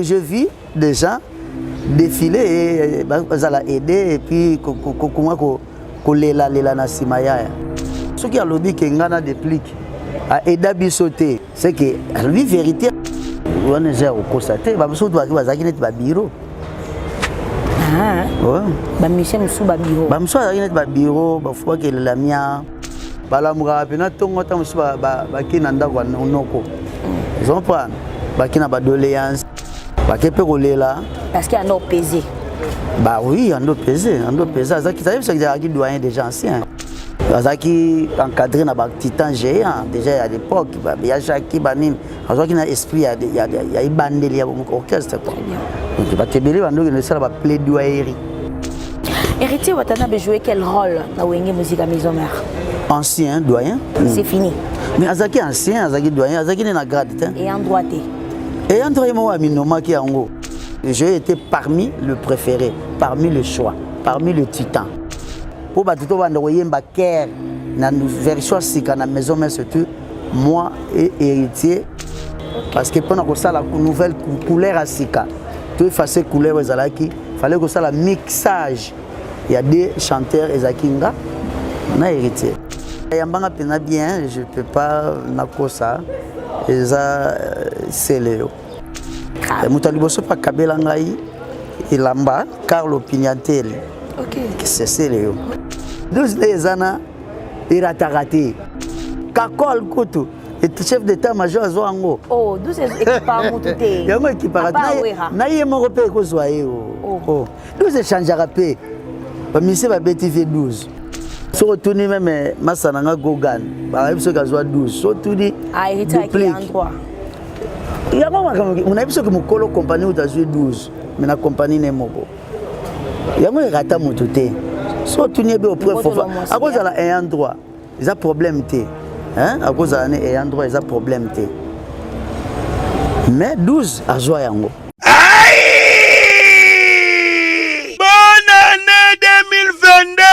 Je vis des gens défiler bazala aider et puis kokoma kolela lela na nsima yaya. Soki alobi ke ngai na déplique aida biso te, c'est que alobi vérité wana eza ya kokosa te. Bamosusu bazalaki neti babiro. Ah, bamusicien mosusu babiro, bamosusu bazalaki neti babiro, bafubaki elela mia, balamukaka mpena ntongo, ata mosusu bakei na ndako ya noko, ozomprendre, bake na badoléance, bake mpe kolela. Parce que ando pesé. Bah oui, ando pesé, ando pesé. Azalaki, azalaki, azalaki doyen déjà, ancien, azalaki encadré na batitan géant déjà à l'époque, ya Jaki, banini, azalaki na esprit ya ebandeli ya orchestre quoi. Donc bato ebele bandokende esala baplaidoyerie. Héritier Watanabe jouait quel rôle dans Wenge Musica Maison Mère? Ancien doyen. C'est fini. Mais azalaki ancien, azalaki doyen, azalaki ne na grade te. Et en droit te. Et en droit moko aminomaki yango. J'ai été parmi le préféré, parmi le choix, parmi le titan mpo bato to banda koyemba kere na version sika na Maison Mère, surtout moi et Héritier, parce que mpona kosala nouvelle couleur ya sika, to effacer couleur oyo ezalaki, fallait kosala mixage ya deux chanteurs, ezalaki nga na Héritier. Yambanga mpena bien, je peux pas nakosa, eza sele yo moto ya liboso mpe akabela ngai elamba, Carlo Pignatele. Sesele yo 12 nde eza na erataka te, kakol kutu chef d'état major azwa yango. Oh, 12 ekipaka mutu te. Yango ekipaka na ye moko mpe ekozwa ye. O 12 echangeaka mpe, bamusicien babeti vie 12. Soki otuni même masa na nga Gogan, bayebi soki azwa 12. So otuni duplique yango makambo, nayebi soki mokolo compagnie oyo azwi 12, mais na compagnie ne moko yango erata motu te. So otuni ye be auprès, akozala ayant droit, eza problème te. Akozala ne ayant droit, eza problème te, mais 12 azwa yango. Bonne année 2022!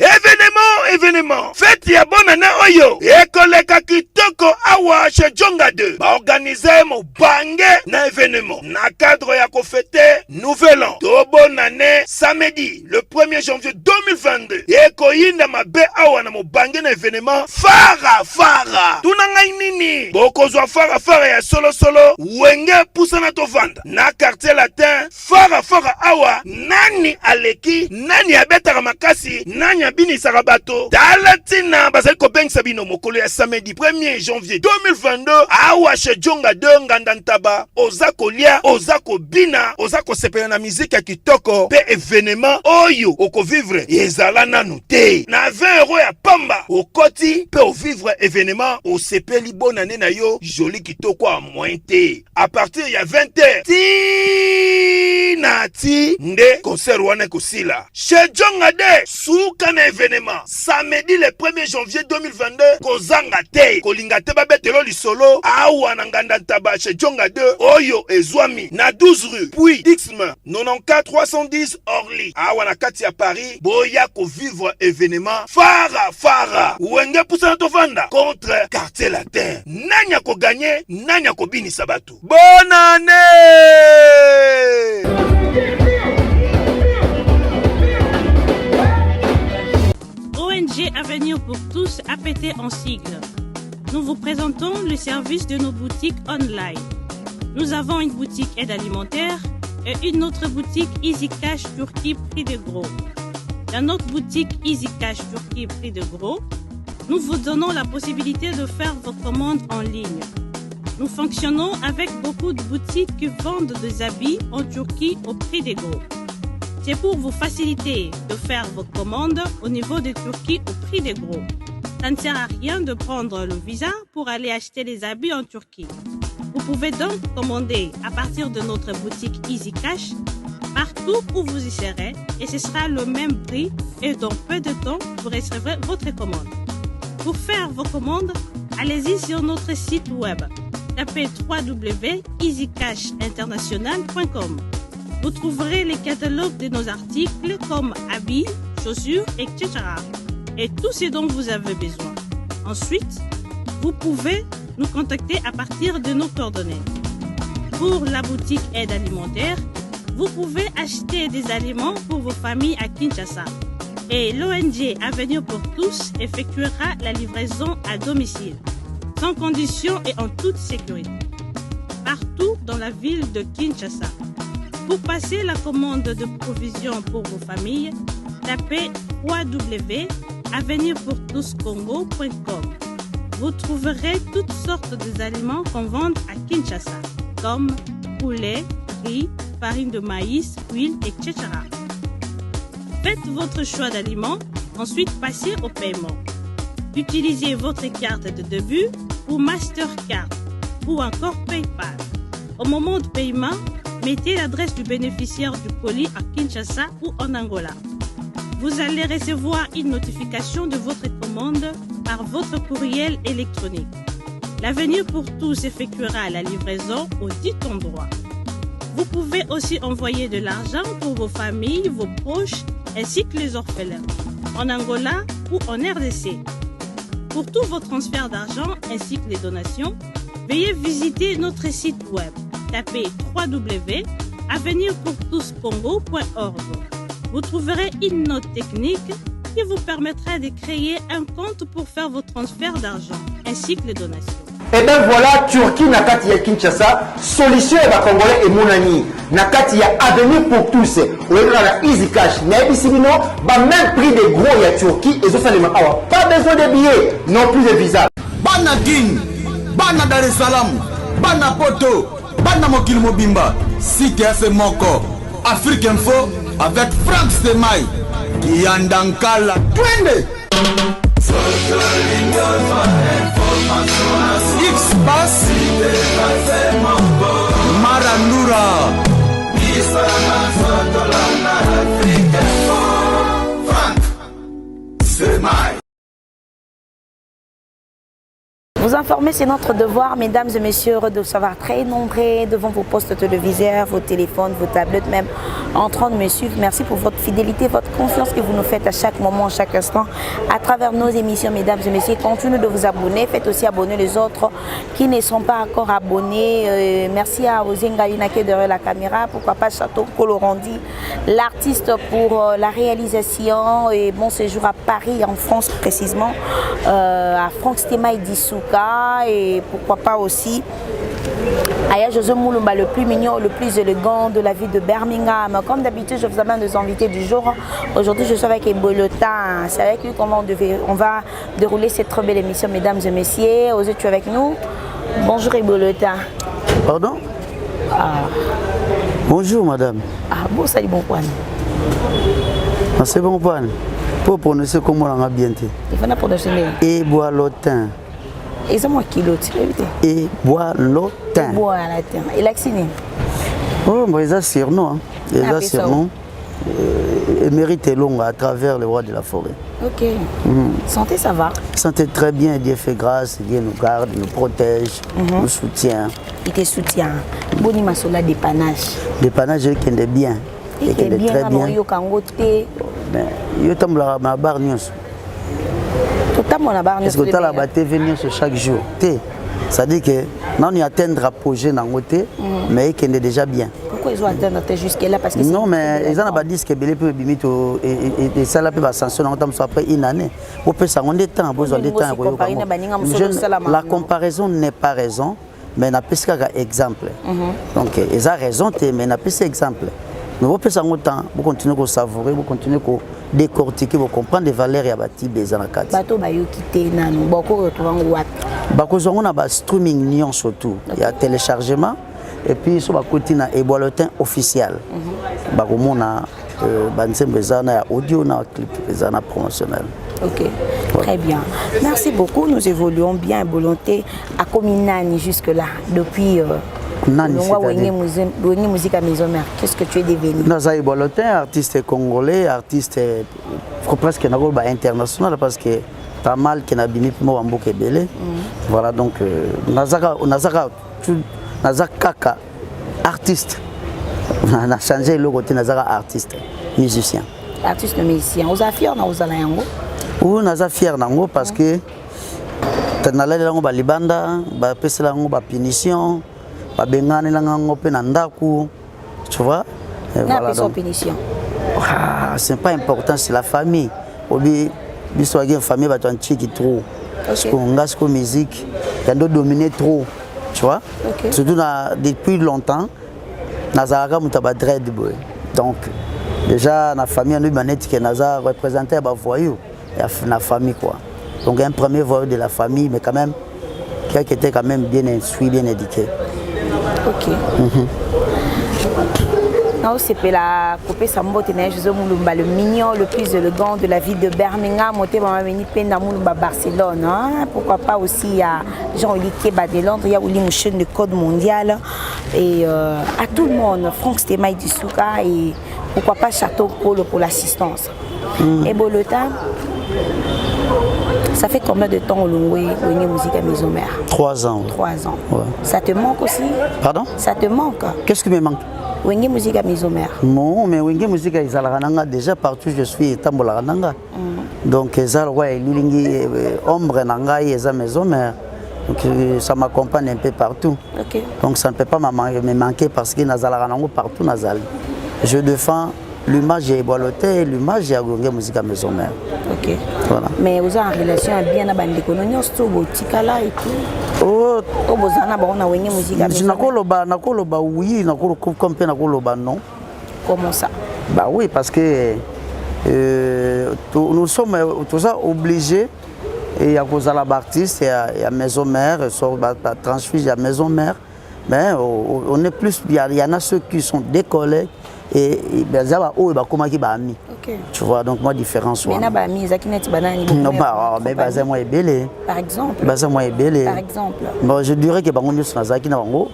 Événement, événement, fête ya bonne année oyo ekoleka kitoko awa chez Jonga 2. Baorganize mobange na événement na cadre ya kofêter nouvel an to bonne année, samedi le 1er janvier 2022. Ekoyinda mabe awa na mobange na événement fara fara. Tuna ngai nini, bokozwa fara fara ya solosolo. Wenge pusana tovanda na Quartier Latin, fara fara awa. Nani aleki? Nani abetaka makasi? Nani abinisaka bato? Tala ntina bazali kobengisa bino mokolo ya samedi 1er janvier 2022 awa chez Jonga 2, Nganda Ntaba. Oza kolia, oza kobina, oza kosepela na miziki ya kitoko mpe événement oyo okovivre ezala nanu te. Na 20 euro ya pamba okoti mpe ovivre événement, osepeli bonane na yo joli kitoko ya moyen te. À partir ya 20 heures ti na ti nde concert wana ekosila chez Jonga de suka na événement, samedi le 1er janvier 2022. Kozanga te, kolinga te babetelo lisolo awa na Nganda Ntaba chez Jonga 2 oyo ezwami na 12 rue puis Dixm, 94 310 Orly, awa na kati ya Paris. Boya kovivre événement fara fara. Wenge pusana tovanda contre Quartier Latin, nani akoganye? Nani akobinisa bato? Bonne année! ONG Avenir pour tous, APT en sigle. Nous vous présentons le service de nos boutiques online. Nous avons une boutique aide alimentaire et une autre boutique Easy Cash Turquie prix de gros. Dans notre boutique Easy Cash Turquie prix de gros, nous vous donnons la possibilité de faire vos commandes en ligne. Nous fonctionnons avec beaucoup de boutiques qui vendent des habits en Turquie au prix des gros. C'est pour vous faciliter de faire vos commandes au niveau de Turquie au prix des gros. Ça ne sert à rien de prendre le visa pour aller acheter les habits en Turquie. Vous pouvez donc commander à partir de notre boutique Easy Cash partout où vous y serez et ce sera le même prix et dans peu de temps, vous recevrez votre commande. Pour faire vos commandes, allez-y sur notre site web. Tapez www.easycashinternational.com. Vous trouverez les catalogues de nos articles comme habits, chaussures, etc. Et tout ce dont vous avez besoin. Ensuite, vous pouvez nous contacter à partir de nos coordonnées. Pour la boutique aide alimentaire, vous pouvez acheter des aliments pour vos familles à Kinshasa. Et l'ONG Avenir pour tous effectuera la livraison à domicile, sans condition et en toute sécurité, partout dans la ville de Kinshasa. Pour passer la commande de provisions pour vos familles, tapez www.avenirpourtouscongo.com. Vous trouverez toutes sortes d'aliments qu'on vend à Kinshasa, comme poulet, riz, farine de maïs, huile, etc. Faites votre choix d'aliments, ensuite passez au paiement. Utilisez votre carte de début ou Mastercard ou encore PayPal. Au moment de paiement, mettez l'adresse du bénéficiaire du colis à Kinshasa ou en Angola. Vous allez recevoir une notification de votre commande par votre courriel électronique. L'avenir pour tous effectuera la livraison au dit endroit. Vous pouvez aussi envoyer de l'argent pour vos familles, vos proches, ainsi que les orphelins, en Angola ou en RDC. Pour tous vos transferts d'argent ainsi que les donations, veuillez visiter notre site web. Tapez www.avenirpourtouscongo.org. Vous trouverez une note technique qui vous permettra de créer un compte pour faire vos transferts d'argent ainsi que les donations. Et ben voilà, Turquie na kati ya Kinshasa, solution ya ba Congolais emonani na kati ya avenir pour tous. Oyekaka na Easy Cash, nayebisi bino ba même prix de gros ya Turquie ezosalema awa. Pas besoin de billets, non plus de visa. Bana Kin, bana Dar es Salaam, bana Poto, bana mokili mobimba, site ya se moko, Afrique Info avec Franck Stemay, Kiyanda Nkala, twende! X Bass, Marandura. Vous informer, c'est notre devoir, mesdames et messieurs, heureux de vous savoir très nombreux devant vos postes téléviseurs, vos téléphones, vos tablettes, même en train de me suivre. Merci pour votre fidélité, votre confiance que vous nous faites à chaque moment, à chaque instant, à travers nos émissions, mesdames et messieurs. Continuez de vous abonner, faites aussi abonner les autres qui ne sont pas encore abonnés. Merci à Osé Ngalina qui est derrière la caméra, pourquoi pas Château Colorandi, l'artiste pour la réalisation et bon séjour à Paris, en France précisément, à Franck Stemay Dissouka et pourquoi pas aussi Aya José Moulumba, le plus mignon, le plus élégant de la ville de Birmingham. Comme d'habitude, je vous amène nos invités du jour. Aujourd'hui, je suis avec Ebolota. C'est avec lui qu'on va, on va dérouler cette très belle émission, mesdames et messieurs. Osez, tu es avec nous? Bonjour Ebolota. Pardon? Ah. Bonjour madame. Ah bon, salut bon point. Ah, c'est bon point. Pour prononcer comme on a bien. Il faut prononcer. Eboalotin. Et ça moi kilo, tu l'as vu? Eboalotin. Eboalotin. Et l'accent? Oh, mais ça surnom hein. Et ça surnom. Émérite Elonga à travers le roi de la forêt. Ok. Santé, ça va? Santé très bien, Dieu fait grâce, Dieu nous garde, nous protège, nous soutient. Il te soutient. Boni masola dépannage. Dépannage, il est bien. Il est bien, très bien. Yo kango te. Mais yo tambola ma bar nyonso. To tambola bar nyonso. Est-ce que t'as la TV nyonso chaque jour? Te. Ça dit que non, il atteindra projet dans côté, mais il est déjà bien. Pourquoi ils ont atteint jusque là? Parce que non, mais ils ont dit que Belé peut bimito et ça là peut sanction en temps après une année. On peut ça on est temps, besoin de temps. La comparaison n'est pas raison, mais n'a pas exemple. Donc ils ont raison, mais n'a pas exemple. Mais vous pouvez ça temps, vous continuez à savourer, vous continuez à décortiquer, vous comprendre les valeurs et bâtir des anakati. Bato bayo quitté nanu, boko retrouver wapi. Bako zongo na ba streaming nyon surtout. Il y a téléchargement et puis sur ba côté na Eboalotin officiel. Bako mona ba nzembo eza na ya audio na clip eza na promotionnel. Ok, très bien. Merci beaucoup. Nous évoluons bien volonté à Kominani jusque-là depuis Nani, Longwa c'est-à-dire? Wenge Musique à Maison Mère. Qu'est-ce que tu es devenu? Naza Eboalotin, artiste congolais, artiste presque international parce que pas mal qui n'a bimi pour moi ebele. Voilà donc nazaka nazaka naza kaka artiste. On a changé le côté nazaka artiste, musicien. Artiste musicien. Oza fier na ozala yango? Oui, naza fier nango parce que nalela yango ba libanda, ba pesela yango ba punition. Babenganelanga yango mpe na ndako, tu vois. Et voilà, donc, punition. Ah, c'est pas important, c'est la famille. Obi biso ake famille bato antiki trop. Okay. Nga siko musique yando dominer trop, tu vois. Okay. Surtout na, depuis longtemps nazalaka moto ya badread boye. Donc déjà na famille yango baneti ke naza représenté ya bavoyou na famille quoi. Donc un premier voyou de la famille, mais quand même qui a été quand même bien instruit, bien éduqué. Ok. Naosepela kopesa mbote na ye José Mulumba, le mignon le plus élégant de la ville de Birmingham, motema mameni Penda Mulumba Barcelone, hein? Pourquoi pas aussi à Jean-Oli Keba de Londres, ya Oli Mouchen de Code Mondial et à tout le monde, Franck Stemaï du Souka et pourquoi pas Château Polo pour l'assistance. Et Bolota, ça fait combien de temps olongwe Wenge Musique à Maison Mère? 3 ans. 3 ans. Ouais. Ça te manque aussi? Pardon? Ça te manque? Qu'est-ce qui me manque? Wenge Musique à Maison Mère. Non, mais Wenge Musique ezalaka nanga déjà. Partout je suis, etambolaka nanga. Donc eza lokola elilingi, ombre na ngai eza Maison Mère. Donc ça m'accompagne un peu partout. Donc ça ne peut pas me manquer parce que nazalaka nango partout nazali. Je défends l'image ya Ebwalo te, l'image ya Wenge Musique ya Maison Mère. Voilà. Mais oza en relation ya bien na bandeko no nyonso to botikala et tout? Oh, oyo bozala na bango na Wenge Musique ya Maison Mère? Nakoloba oui, comme mpe nakoloba non. Comment ça? Bah oui, parce que nous sommes toza obligés ya kozala baartiste ya Maison Mère, so batransfuge ya Maison Mère, mais on est plus, il y en a ceux qui sont des collègues et baza baoyo bakomaki baami. Tu vois, donc moi différence Mais na wana. Baami ezalaki neti banani? Non, bah, mais baza mwa ebele. Par exemple? Baza mwa ebele. Par exemple? Bon, je dirais que bango nyonso nazalaki na bango,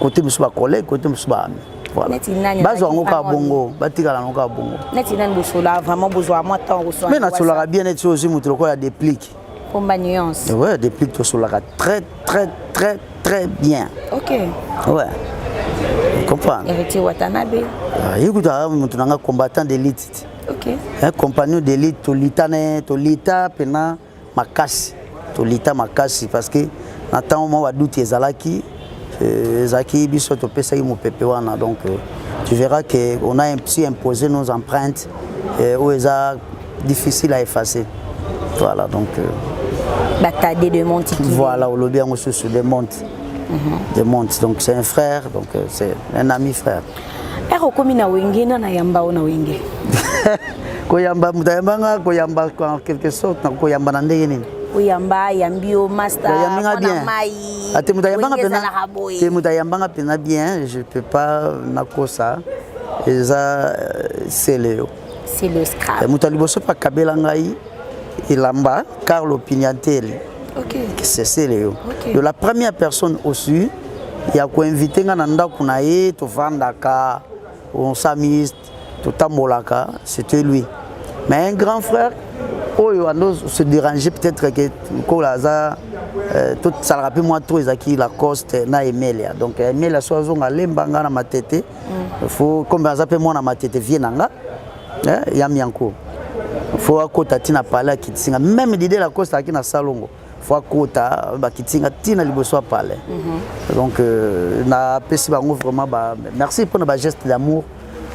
côté mosusu bacollègue, côté mosusu baami. Voilà. Neti nani Bazwa yango azalaki kaka vraiment? Bongo batikala yango kaka bongo. Neti nani bosola vraiment, bozwa mwa temps kosola? Mais nasolaka bien, neti ozwi moto lokola Déplique. Pomba Nuance. Ouais, Déplique, tosolaka très très très très bien. Ouais, comprendre. Héritier Watanabe? Ye kuta moto nanga, combattant d'élite, un compagnon d'élite. Tolita na ye, tolita mpena makasi, tolita makasi parce que na ntango mwa baduti ezalaki, ezalaki biso topesaki mopepe wana. Donc tu verras que on a ainsi imposé nos empreintes oyo eza difficile à effacer. Voilà, donc Batade de Montikili. Voilà, olobi yango susu, de Monte, de Monte. Donc c'est un frère, donc c'est un ami frère. Ere okomi na Wenge, na yamba o na Wenge? Koyamba, moto ayambanga, koyamba en quelque sorte na koyamba na ndenge nini? Oyamba, ayambi yo master. Ayambinga mwana bien. Mai. Ate moto ayambanga Wenge mpena ezalaka boye. Te, moto ayambanga mpena bien, je peux pas nakosa, eza sele yo. C'est le scrap. Moto ya liboso mpe akabela ngai elamba, Carlo Pignatelli. C'est sele yo. De la première personne aussi ya koinvite nga na ndako na ye, tovandaka, on s'amuse, totambolaka, c'était lui. Mais un grand frère oyo ando se déranger peut-être que kola aza tosalaka mpe mwa trop, ezalaki Lacoste na Emelia. Donc Emelia so azonga lemba, nga na Matete, faut comme aza mpe mwana Matete, vie na nga ya mianko, faut akota ntina palais, akitinga. Même Dide Lacoste azalaki na salongo, faut akota, bakitinga ntina liboso ya palais. Donc napesi bango vraiment ba merci mpona bageste d'amour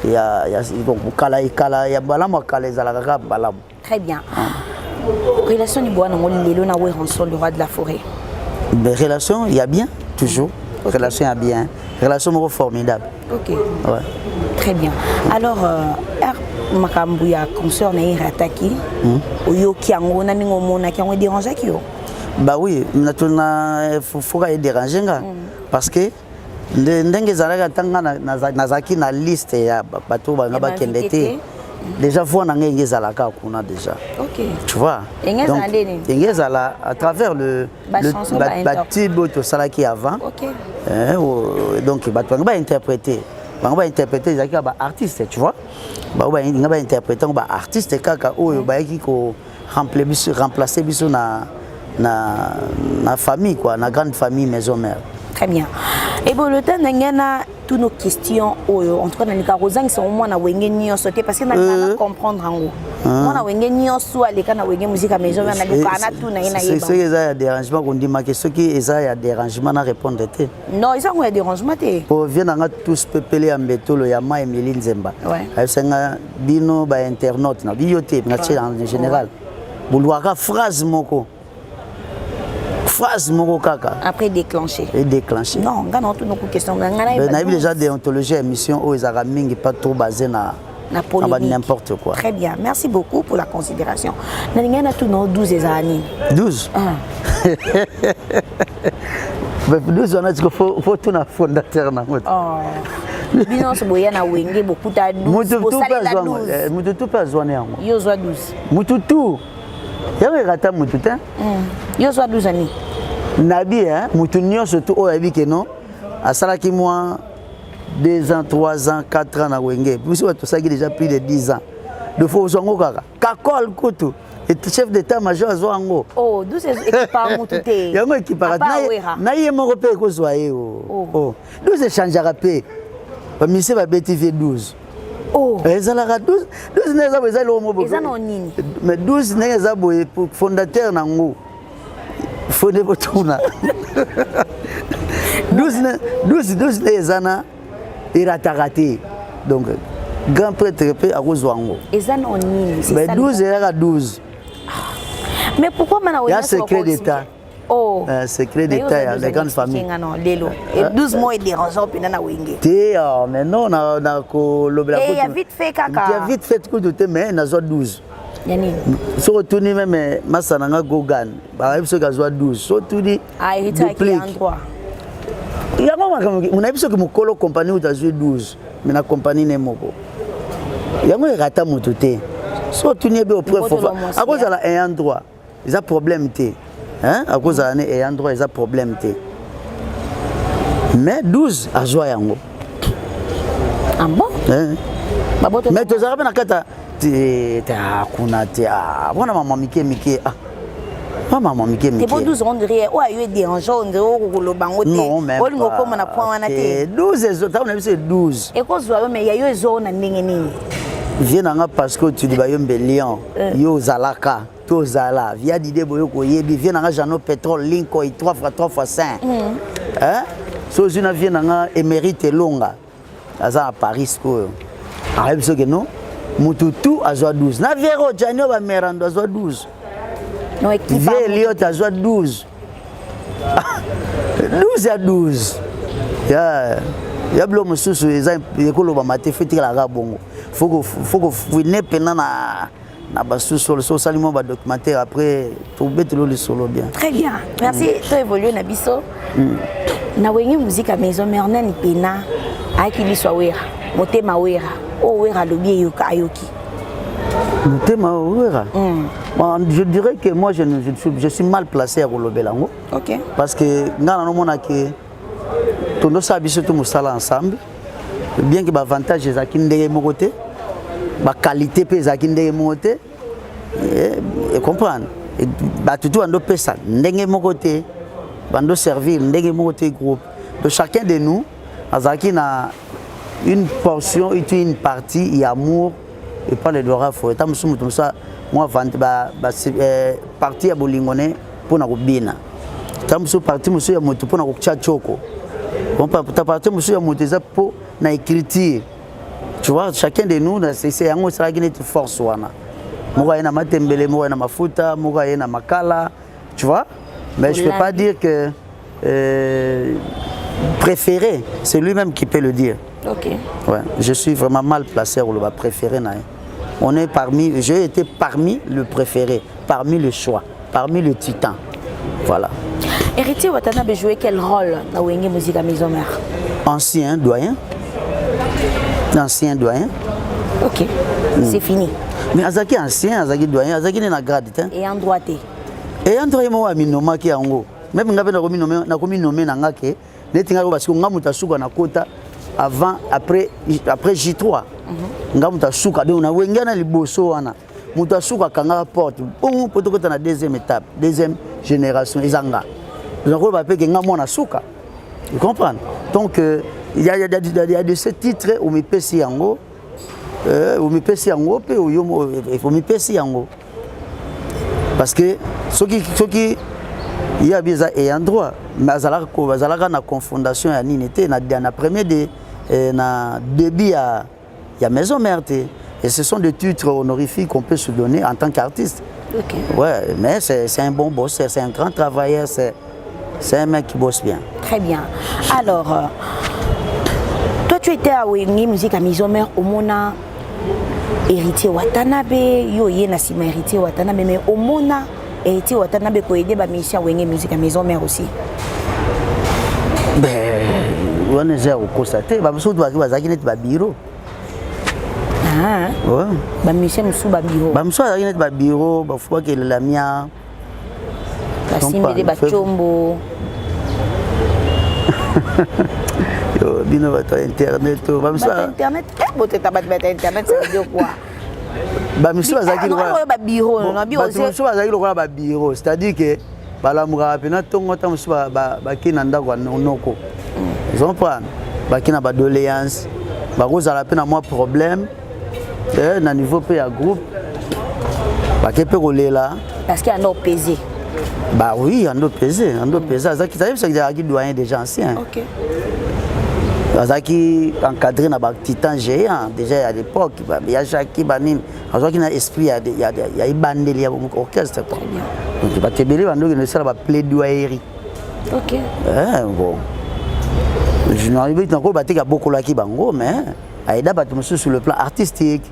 ya donc kala ekala ya malamu ya kala ezalaka kaka malamu. Très bien. Relation ni bwana ngo lelo na Werrason, le roi de la forêt? Mais relation il y a bien, toujours. Relation il y a bien, relation moko formidable. Ouais. Très bien. Alors makambo ya concert na ye rataki, oyoki yango na ndenge omonaki yango, edérangeaki yo? Bah oui, natuna foka edérange nga parce que ndenge ezalaki, ata nga nazalaki na liste ya bato banga Ya bakende bainvité te. Déjà voix na ngai enge ezalaka kuna déjà. Tu vois? Enge ezala ndeni? Enge ezala à travers le Ba chanson, batube oyo tosalaki avant. Donc bato bango bainterprété, bango bainterprété, ezalaki kaka baartiste, tu vois, bango balinga bainterprété yango, baartiste kaka oyo bayaki ko remplacer biso na famille quoi, na grande famille Maison Mère. Très bien. Et bon, le temps ndenge na tous nos questions oyo, en tout cas nalika kozangisa ngo mwana Wenge nyonso te parce que nalinga na comprendre yango. Mwana Wenge nyonso aleka na Wenge Musica Maison Mère, nalukaka natuna ye nayeba. Soki eza ya dérangement, kondimake soki eza ya dérangement na répondre te. Non, eza yango ya dérangement te. Po vie na nga tous pepele ya mbetolo ya ma Emily Nzemba ayebisa nga bino ba internaute na biyo te, na tie en général, bolwaka phrase moko, phrase moko kaka. Après déclenché. Et déclenché. Non, nga na otuna ku question nga na. Nayebi déjà déontologie ya émission oyo ezalaka mingi pas trop basé na na polémique. N'importe quoi. Très bien, merci beaucoup pour la considération. Nalingai natuna, 12 ezala nini? 12. Ah. 12 wana tiko fo tuna fondateur nango. Oh. Bino nyonso boya na Wenge, bokuta 12, bosalela 12. Mutu tu mpe azwani yango. Yo ozwa 12. Mutu tu yango ekata mutu te. Yo ozwa 12 ani? Nabi mutu nyonso tu oyo ayebi keno asalaki mwa 2 ans, 3 ans, 4 ans na Wenge, biso bato tosalaki déjà plus de 10 ans de fo ozwa yango kaka kakol kutu chef d'état major azwa yango. Oh, 12 ekipaka mutu te. Yango ekipaka na ye moko mpe ekozwa ye o. Oh. 12 echangeaka mpe, bamise babeti vie 12. Oh. Ezalaka 12. 12 ndenge eza boye, eza eloko moko. Eza na nini? Mais 12 ndenge eza boye, fondateur nango fo nde botuna. 12, 12, 12 nde eza na erataka te, donc grand prêtre mpe akozwa yango. Eza na nini? Mais 12 eyaka 12. Mais pourquoi mana Ya secret d'état. Oh. Secret d'état ya les grandes familles. Non, lelo 12 mois dérangeant mpena na Wenge. Te, oh, mais non, na kolobela. Ya vite fait kaka. Ya vite fait kutu te, mais nazwa 12. Ya nini? Soki otuni même masa na nga Gogan, bayebi soki azwa 12. So otuni duplique yango makambo, nayebi soki mokolo compagnie uta azwi 12, mais na compagnie ne moko yango erata motu te. So otuni yebi auprès, akozala ayant droit, eza problème te. Akozala ne ayant droit, eza problème te, mais 12 azwa yango. Ah bon? Mais tozalaka mpe na kati te te kuna te mpona mama mike mike, ah mama mike mike. Te, bo 12, on dirait oyo ayo dérangeant, on dirait okokoloba yango te, olinga okóma na point wana te. 12, ntango na biso 12. Ekozwa yo, mais ya yo ezwa na ndenge nini? Vie na nga, parce que otudi bayombe lion, yo ozalaka tozala via dide boyo koyebi vie na nga Jano Pétrole Lincoln 3 fois 3 fois 5. So ozwi na vie na nga Émérite Elonga, aza na Paris sikoyo, ayebi soki no mutu tu azwa 12 na viero Janio Bamerando azwa 12, vie Eliot azwa 12, 12 ya 12 ya ya bilo mosusu eza ekolobama te, fo etikalaka bongo, fo kofouiner mpena na basusu. So osali mwa badocumentaire, après tobetelo lisolo bien. Très bien, merci. To évolue na biso na Wenge Musica Maison Mère. Nani pena ayaki liso awera motema wera oyo Wera alobi eyoka ayoki? Motema Wera. Bon, je dirais que moi je suis mal placé ya kolobela yango. Parce que nga nanomona ke tondosala biso to mosala ensemble, bien que baavantage ezalaki ndenge moko te, baqualité mpe ezalaki ndenge moko te, comprendre, bato tu bandopesa ndenge moko te, bando servir ndenge moko te groupe. Donc chacun de nous azalaki na une portion, une partie ya amour epa le Dora Fo eta mosusu, moto mosusu mwa partie ya bolingo ne mpona kobina, ta mosusu partie mosusu ya moto mpona kotia tioko, ta partie mosusu ya moto eza mpo na écriture. Tu vois, chacun de nous c'est yango esalaki neti force wana, moko aye na matembele, moko aye na mafuta, moko aye na makala, tu vois. Mais je peux pas dire que préféré, c'est lui-même qui peut le dire. Ouais, je suis vraiment mal placé pour le préféré. On est parmi, j'ai été parmi le préféré, parmi le choix, parmi le titan. Voilà. Héritier Watanabe jouait quel rôle dans Wenge Musica Maison Mère? Ancien doyen. Ancien doyen. Ok, c'est fini. Mais azaki ancien, azaki doyen, azaki na grade. Ayant droit. Ayant droit, moi, aminomaki yango. Même nga mpe nakomi nommé na nga ke neti nga, parce que nga moto asuka na kota avant, après J3, nga moto asuka. Donc na Wenge na liboso wana, moto asuka akangaka porte bongo mpo tokota na deuxième étape, deuxième génération, eza nga. Nakoloba mpe ke nga mwana suka, you comprendre? Donc il y a de ce titre omipesi yango. Euh, omipesi yango mpe omipesi yango parce que soki soki ye abi eza ayant droit mais azalaka azalaka na confondation ya nini te na, na premier de, eh, na début ya, ya maison mère te. Et ce sont des titres honorifiques qu'on peut se donner en tant qu'artiste. Okay. Ouais, mais c'est un bon bosseur, c'est un grand travailleur, c'est un mec qui bosse bien. Très bien. Alors, euh, toi tu étais à Wenge Musique à Maison Mère au Mona Héritier Watanabe, yo ye na sima Héritier Watanabe, mais au Mona Héritier Watanabe ko aider ba musiciens Wenge Musique à Maison Mère aussi. Ben, wana eza ya kokosa te bamosusu bazalaki neti babiro. Ah, ouais. Bamusicien mosusu babiro. Bamosusu bazalaki neti babiro, bafuaki elela mia. Basimbeli bacombo. Yo, bino bato ya internet oyo bato ya internet eh, boteta bato ya internet ça veut dire quoi? Bamisusu bazalaki lokola babiro, bato mosusu bazalaki lokola babiro, c'est-à-dire que balamukaka mpena ntongo ata mosusu bakei na ndako ya noko, ozomprendre, bakei na badoléance, bakozala mpe na mwa problème eh, na niveau mpe ya groupe, bake mpe kolela. Parce que ando pesé. Bah oui, ando pesé, ando pesé. Azalaki, azalaki azalaki doyen déjà ancien. Okay. Azalaki encadré na batitan géant déjà à l'époque, ya Jacki banini, azalaki na esprit ya, ya, ya ebandeli ya orchestre quoi. Donc bato ebele bandoki na esala baplaidoyerie. Ok. Eh, bon, nayebi nakoyeba te abokolaki bango, mais aida bato mosusu sur le plan artistique.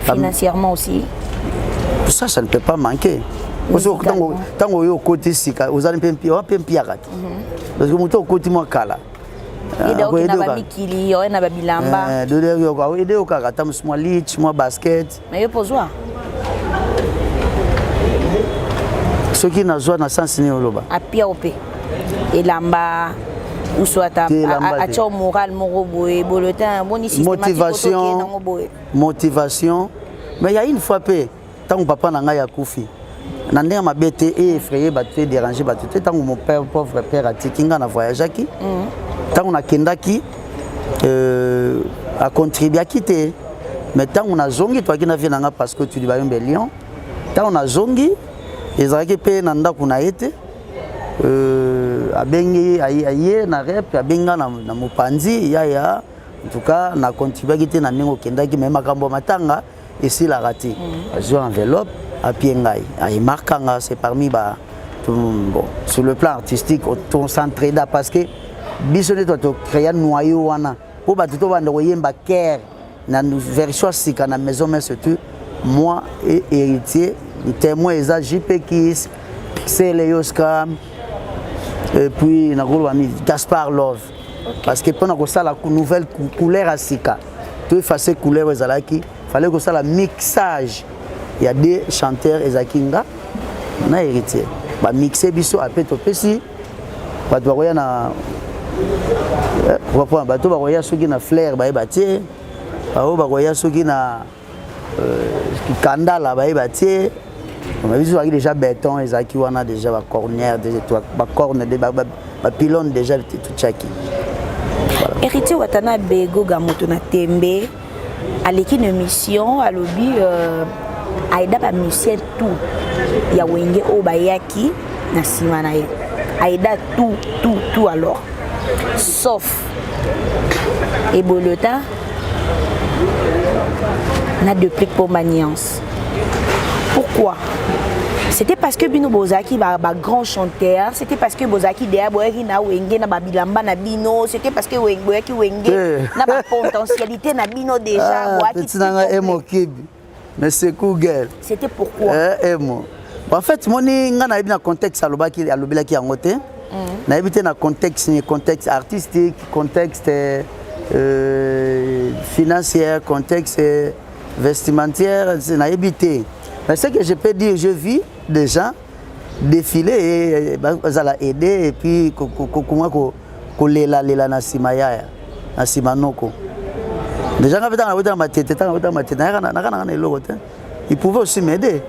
Financièrement aussi. Ça, ça ne peut pas manquer. Ntango oyo okoti sika, ozali mpe mpe mpiaka te, parce que moto okoti mwa kala. Na bamikili oye na babilamba. Ede yo kaka ata mosu mwa lich, mwa basket. Mais yo pozwa? Soki nazwa na sens nini oloba? Apia ope elamba ou soit atia moral moko boye, bulletin boni. Motivation, motivation. Mais ya une fois mpe, ntango papa na ngai akufi, na ndenge mabe te, e effrayer bato te, déranger bato te, ntango mon père, pauvre père, atiki nga, na voyageaki, ntango nakendaki, euh, acontribuaki te, mais ntango nazongi, toaki na vie na nga, parce que tudi bayombe Lyon, ntango nazongi, ezalaki mpe na ndako na ye te, euh, abengi aye na rep, abengi nga na, na mopanzi yaya. En tout cas nacontribuaki te na ndenge okendaki, mais makambo ya matanga esilaka te. Azwi enveloppe, apie ngai, ayemarka nga, c'est parmi ba bon, sur le plan artistique on s'entraida, parce que biso nde tocréa noyau wana mpo bato tobanda koyemba care na version ya sika na Maison Mère, surtout moi et Héritier. Témoin eza JP Kis, Sele Yoska, et puis nakoloba nini, Gaspard Love, parce que mpona kosala nouvelle couleur ya sika, to effacer couleur oyo ezalaki, fallait kosala mixage ya deux chanteurs, ezalaki nga na Héritier. Bamixe biso, ape topesi bato bakoya na bato bakoya soki na flair bayeba tie, baoyo bakoya soki na kandala bayeba tie. Biso ezalaki déjà béton, ezalaki wana déjà bacornière, bacorne, bapylône déjà totiaki. Héritier Watanabe, Goga moto na tembe, aleki na émission, alobi euh, aida bamusicien tout ya Wenge oyo bayaki na nsima na ye, aida tout, tout, tout, alors sauf Ebolota na Deplick Pomba Niance. Pourquoi? C'était parce que bino bozalaki ba, ba grand chanteur? C'était parce que bozalaki deya, boyaki na Wenge na babilamba na bino? C'était parce que boyaki Wenge na bapotentialité na bino déjà? Ah, petit nanga Emo Kibi, mais Kugel. C'était pourquoi? Eh, Emo, en fait moni nga nayebi na contexte alobaki, alobelaki yango te. Nayebi te na contexte ni contexte artistique, contexte financier, contexte vestimentaire, nayebi te. Mais ce que je peux dire, je vis des gens défiler, bazala aider et puis kuma kolelalela na nsima yaya, na nsima noko. Déjà nga mpe ntango nabotaka matete, ntango nabotaka matete, naka nanga na eloko te, il pouvait aussi m'aider,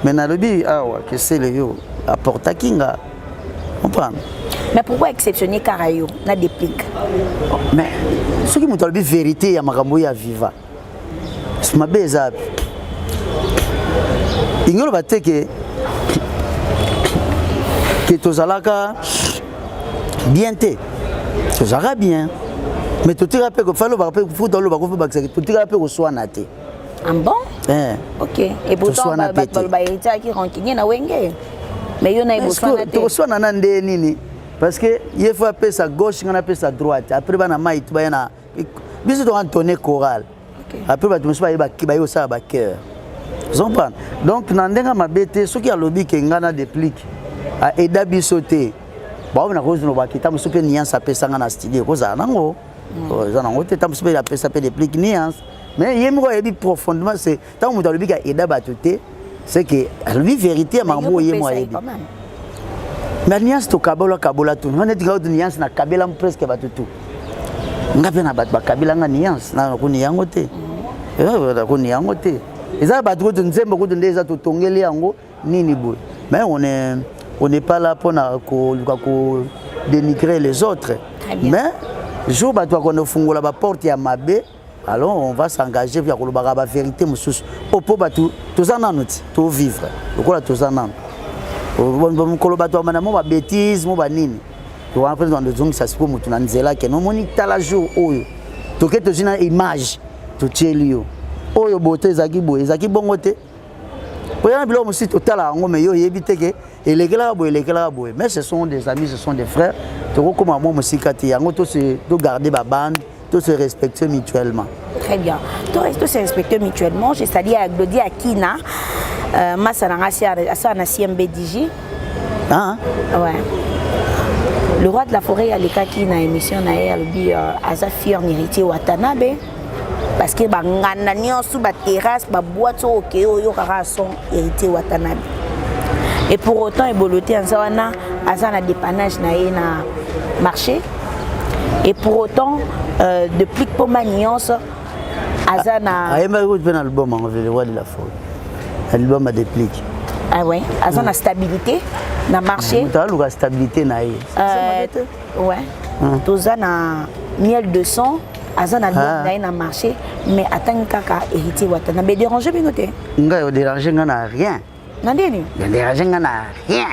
mais nalobi awa kesele yo aportaki nga, comprendre. Mais pourquoi exceptionner kaka yo na Déplique? Mais soki moto alobi vérité ya makambo oyo ya viva. Mabe eza ingi oloba te ke ke tozalaka bien te, tozalaka bien, mais totikaka mpe fa lobaka mpe futa olobaka mpe bakisaki, totikaka mpe koswana te. Ah bon? Eh. Ok, et pourtant bato baloba Héritier aki rancunier na Wenge, mais yo na ye boswana te. Tokoswana na nde nini? Parce que ye faut apesa gauche, nga napesa droite, après bana mai tu baya na biso toka chorale. Après bato mosusu baye baye kosala bachœur, ozocomprendre? Donc na ndenge mabe te. Soki alobi ke nga na Déplique aida biso te, baomi na kozolobaki ta mosusu mpe nuance apesanga na studio ekozala nango, eza nango te. Ta mosusu mpe apesa mpe Déplique nuance, mais ye moko ayebi profondément. C'est ntango moto alobi ke aida bato te, c'est que alobi vérité ya makambo oyo ye mo ayebi. Mais nuance tokabola kabola tu, nga neti kaka nuance nakabela presque bato tu, nga mpe na bato bakabela nga nuance, nakoni yango te, nakoni yango te. Eza bato kutu nzembo kutu nde eza totongeli yango nini boye, mais on est pas là mpona koluka kodénigrer les autres. Mais jour bato bakonde kofungola baporte ya mabe, alors on va s'engager ya kolobaka bavérité mosusu o mpo bato toza nanu ti tovivre lokola toza nanu mokolo bato bamana mo babêtise mo banini wana mpe tozongisa sikoyo motu na nzela kene omoni. Tala jour oyo toke tozwi na image totieli yo oyo bote ezalaki boye, ezalaki bongo te. Oya na biloko mosusu totala yango, mais yo oyebi te ke elekelaka boye, elekelaka boye. Mais ce sont des amis, ce sont des frères, tokokóma mwa mosika te. Yango togarde babande, to se respecter mutuellement. Très bien. To se respecter mutuellement. J'ai salué à Glody Akina, Massa na CMBDG. Ah? Ouais. Le roi de la forêt alekaki na émission na ye, alobi aza fier Héritier Watanabe parce que banganda nyonso, baterrasse, baboîte oyo okeye, oyokaka son Héritier Watanabe. Et pour autant ebolo te, aza wana, aza na dépannage na ye na marché. Et pour autant depuis mpoma nyonso aza na Ayembaki kutu mpe na album yango, le roi de la forêt, album ya Déplique. Ah ouais, aza na stabilité na marché. Moto aluka stabilité na ye. Ouais, toza na miel de son, aza na album na ye na marché, mais atangi kaka Héritier Watanabe. Dérange bino te? Ngai odérange nga na rien. Na ndeni? Dérange nga na rien.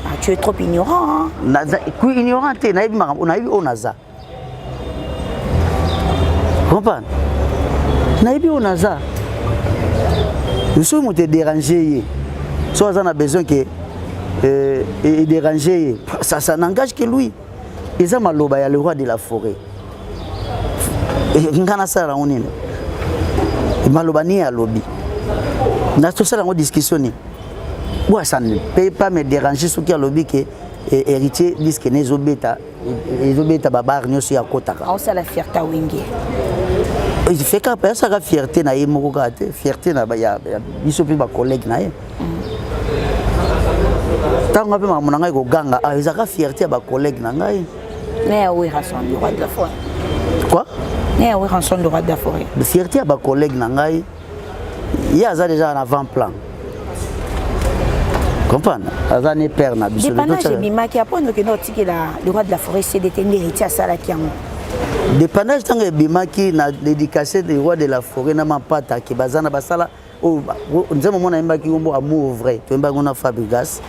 Ah, tu es trop ignorant, hein? Naza ku ignorant te, nayebi makambo, nayebi oyo naza comprendre, nayebi oyo naza. Soki moto edérange ye, so aza na besoin ke edérange ye, ça n'engage que lui. Eza maloba ya le roi de la forêt, nga nasala yango nini? Maloba nini alobi na tosala yango discussion nini? Bo ça ne peut pas me déranger soki alobi ke Héritier disque ne ezobeta, ezobeta babar nyonso ya kotaka. Aosala fierté Wenge. Feka asalaka fierté na ye moko kaka te, fierté na ya biso mpe bacollègue na ye. Ntango mpe makambo na ngai koganga, ah, ezalaka fierté ya bacollègue na ngai. Mais ya Werrason, le roi de la forêt. Quoi? Mais ya Werrason, le roi de la forêt. Fierté ya bacollègue na ngai, ye aza déjà en avant plan, comprendre, aza ne père na biso. Dépannage ebimaki apo okende otikela le roi de la forêt cdt nde Héritier asalaki yango. Dépannage ntango ebimaki na dédicace du roi de la forêt na Mapata ke baza na basala oyo nzembo moko nayembaki kombo Amour vrai, toyembaki ngo na Fabrigas.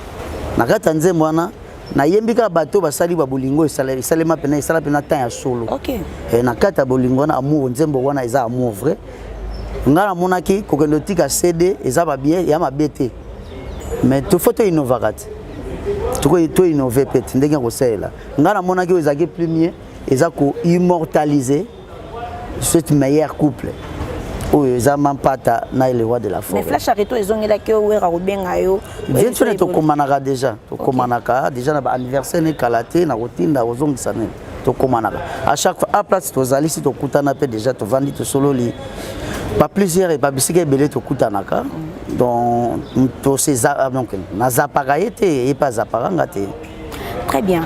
Na kati ya nzembo wana nayembi kaka bato basali babolingo esalema mpena, esala mpena temps ya solo. Na kati ya bolingo wana amour, nzembo wana eza Amour vrai. Ngai namonaki kokende otika CD eza babie ya mabe te, mais tofo toinnovaka te, toinnove mpe te ndenge ya kosalela. Ngai namonaki oyo ezalaki plus mieux eza koimmortaliser cette meilleur couple oyo eza Mampata na le roi de la forêt. Mais flash areto ezongelaki oyo Wera kobenga yo? Bien sûr, tokomanaka déjà, tokomanaka déjà na baanniversaire ne kala te na kotinda kozongisa nini. Tokomanaka à chaque fois, à place tozali si tokutana mpe déjà, tovandi, tosololi ba plusieurs, babisika ebele tokutanaka. Donc donc nazapaka ye te, ye mpe azapaka nga te. Très bien.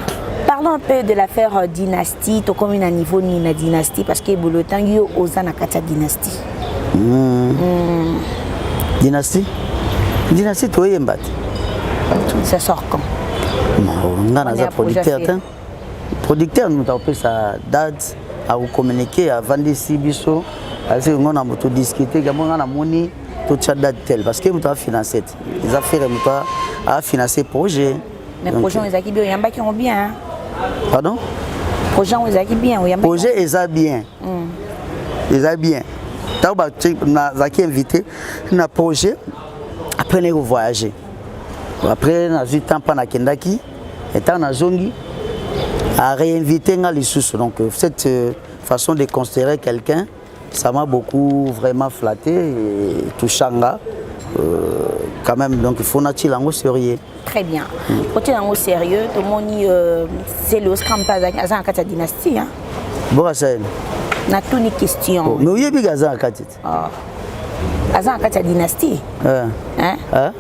Parlons un peu de l'affaire dynastie. Tokomi na niveau nini na dynastie? Parce que ebolo ntangi yo oza na kati ya dynastie. Dynastie, dynastie toyemba te. Ça sort quand? Nga naza producteur te. Producteur moto akopesa date, akocommuniquer, avandisi biso. Parce que ngo na moto discuter yango nga namoni totya date tel parce que moto afinance te eza Ferre moto afinance projet. Mais projet oyo ezalaki bien, oyambaki yango bien, hein? Pardon? Projet yango ezalaki bien, oyambaki? Projet eza bien, eza bien. Ntango nazalaki invité na projet, après naye kovoyage, après nazwi temps mpa nakendaki, ntango nazongi aréinvité nga lisusu. Donc cette façon de considérer quelqu'un, ça m'a beaucoup vraiment flatté et touchant nga quand même. Donc il faut natila yango sérieux. Très bien. Otia yango sérieux. Tomoni Celeo Scram mpe aza na kati ya dynastie, hein? Bokasa ye. Natuni question. Mais oyebi ke aza na kati te. Aza na kati ya dynastie. Hein? Eh?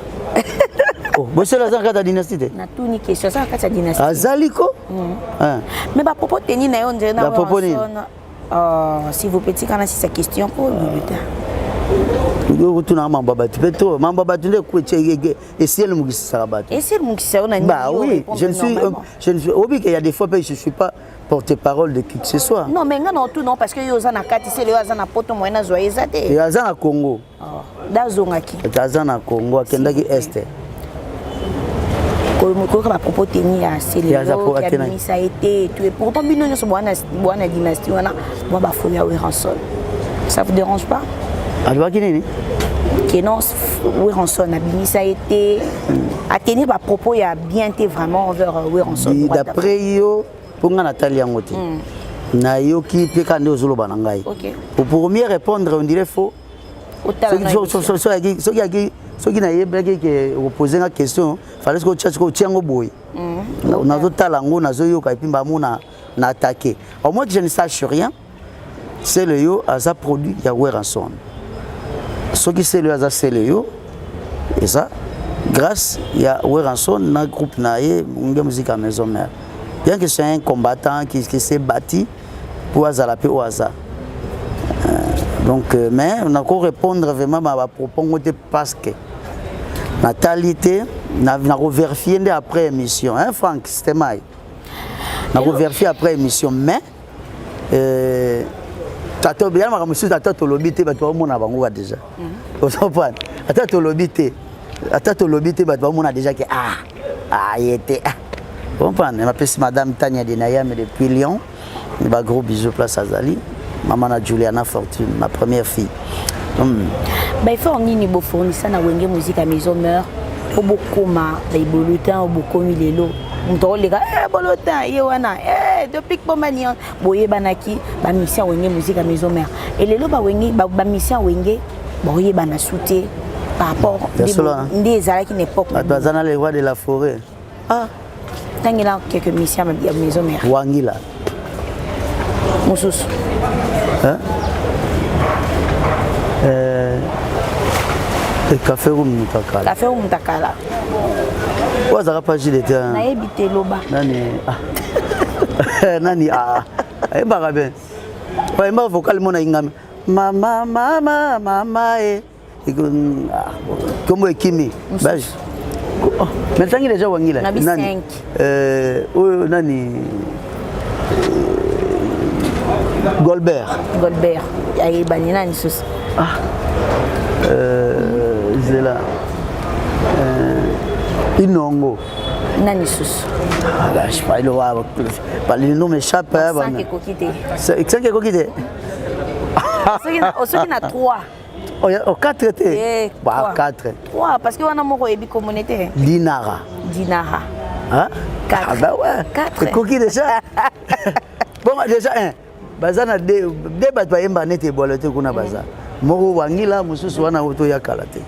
Oh, boselo aza na kati ya dynastie te. Natuni question, aza na kati ya dynastie? Azali ko. Eh. Mais bapropos teni na yo ndire na Bapropos nini? Oh, s'il vous plaît, tikana sisa question ko bibuta. Otunaka mambo ya bato mpe to mambo ya bato nde esiele mokisisaka bato. Esi mokisa yo na nini? Bah Yo oui, répondre je ne suis, normalement. je ne suis, obi qu'il y a des fois, je ne suis pas porte-parole de qui que ce soit. Non, mais nga na otuna parce que yo oza na kati, sele yo aza na poto, moyen nazwa ye eza te. Et aza na Congo. Oh, dazongaki. Aza na Congo, akendaki Est. Koyoka bapropos teni ya Ya aza po Celeo atena. abimisa ye te et tout. Et pourtant bino nyonso bwana dynastie wana bwa bafoli ya Werrason, ça vous dérange pas? Alobaki nini? Ke non, Werrason abimisa ye te, atenir bapropos ya bien te vraiment envers Werrason. D'après yo, mpo nga natali yango te, nayoki mpe kaka nde ozoloba na ngai. Pour mieux répondre, on dirait faux. Otala Soki na émission. Soki nayebaki ke opose nga question, fallait soki otia, soki otia yango boye. Nazotala yango, nazoyoka et puis bamona na attaqué. Au moins que je ne sache rien, Celeo aza produit ya Werrason. Soki Celeo aza Celeo, eza grâce ya Werrason na groupe na ye Wenge Musique ya Maison Mère. Bien que c'est un combattant qui s'est bâti pour azala mpe oyo aza. Donc mais nako répondre vraiment ba bapropos ngo te parce que natali te, nakovérifie nde après émission, hein, Frank Stemai, nakovérifie après émission. Mais ata ya makambo mosusu, ata tolobi te, bato baomona bango ka déjà. Ozopana, ata tolobi te, ata tolobi te, bato baomona déjà ke ah ah ye te. Ah, comprendre. Napesi madame Tania Denayame depuis Lyon ba gros bisous, place azali, mama na Juliana Fortune, ma première fille. Baeffort nini bofournisa na Wenge Musique ya Maison Mère po bokóma baebolutin oyo bokomi lelo? Moto akoleka bolotin ye wana depuis bomani boyebanaki bamusicien Wenge Musique ya Maison Mère, elelo bawenge bamusicien Wenge boyebana su te par rapport Ya solo, hein? nde ezalaki na époque. Bato baza na le roi de la forêt, ah. Tangela quelques musiciens ya Maison Mère. Wangila. Mosusu? Hein? Café Room Mutakala. Café Room Mutakala. Oyo azalaka pa jile te, hein? Nayebi te, loba. Nani, ah. Nani, ah. Ayembaka bien, ayembaka vocal mona ingami mama mama mama e. Ah, kombo ekimi. Mosusu? Oh, mais ntangi déjà Wangila. Nabi Nani? Cinq. Oyo nani, Goldberg. Goldberg ayebani. Nani lisusu? Zela, Inongo. Nani lisusu? Ah, bah, je sais pas, bah, le nom m'échappe. Hein, bah, 5 ekoki te. 5 ekoki te. Soki na 3. Oh, oh, 4 te. Eh, Bah, trois. 4. 3 parce que wana moko oyebi komone te. Dinara. Dinara. Hein? Quatre. Ah bah ouais. Quatre. Ekoki déjà. Bon, déjà un. Baza na deux, deux bato bayemba neti ebwalo te kuna baza. Moko Wangila, mosusu wana oyo toyakala te.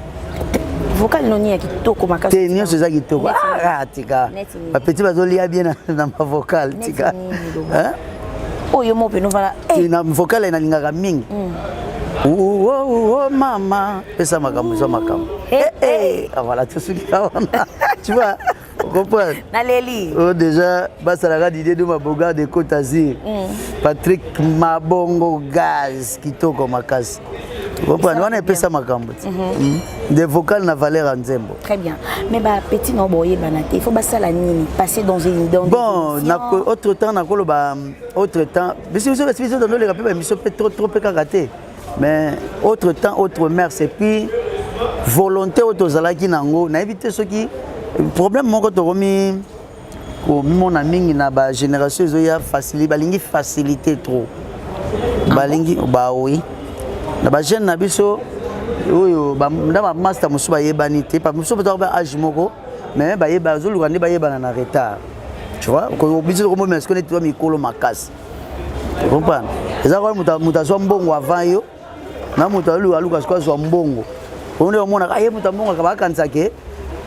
Vocal noni ya kitoko makasi? Te, nyonso eza kitoko. Ah, tika. Neti nini? Bapeti bazolia bien na mavocal. Neti Tika. nini, loba? Hein? Oyo mo mpe novala. Te, na vocal nalingaka mingi. Uo, uo, mama pesa makambo, eza makambo. Eh, Eh, eh. Ah, voilà, tosukika wana, tu vois, comprendre. Naleli. Oyo déjà basalaka Didie du Maboga de Côte Azur, Patrick Mabongo Gaz, kitoko makasi, comprendre wana epesa makambo te de vocal na valeur ya nzembo. Très bien, mais bapeti na boyebana te, il faut basala nini, passer dans des Bon, émissions? Autre temps nakoloba, autre temps biso biso biso tondoleka mpe baémission mpe trop trop mpe kaka te. Mais autre temps, autre mœurs, et puis volonté oyo tozalaki nango, nayebi te soki problème moko tokomi komimona mingi na ba génération ezoya facili, balingi facilité trop, balingi ba oui na ba jeune na biso oyo na ba master mosusu bayebani te, mosusu mpe ba âge moko, mais bayeba azoluka nde bayebana na retard, tu vois. Biso tokomomela sikoyo neti mikolo makasi, comprendre? Eza kaka moto azwa mbongo avant yo na moto aluka aluka sikoyo azwa mbongo oyo nde omonaka aye moto ambongaka, bakanisaka ke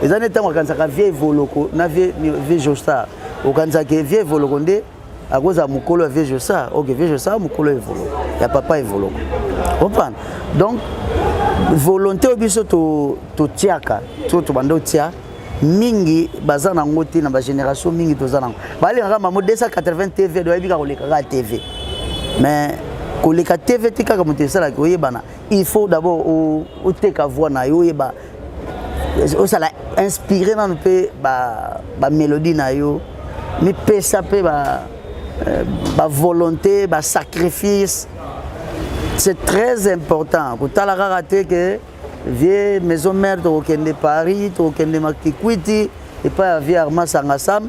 eza nde ntango akanisaka vieux Evoloko na vieux Jostar, okanisaka ke vieux Evoloko nde akozala mokolo ya vieux Josar. Ok, vieux Josar mokolo ya Evoloko, ya papa Evoloko, comprendre? Donc volonté oyo biso totiaka to tobanda otia mingi, baza nango te na bagénération mingi. Toza nango, balingaka mamo 280 TV, do bayebi kaka koleka kaka TV. Mais koleka TV te kaka moto esalaki oyebana. Il faut d'abord oteka voix na yo, oyeba osala inspiré nanu mpe bamélodie na yo, mipesa mpe bavolonté, basacrifice, c'est très important. Kotala kaka te ke vieux Maison Mère, tokokende Paris, tokokende Makikwiti epai ya vieux Arma Sangasam,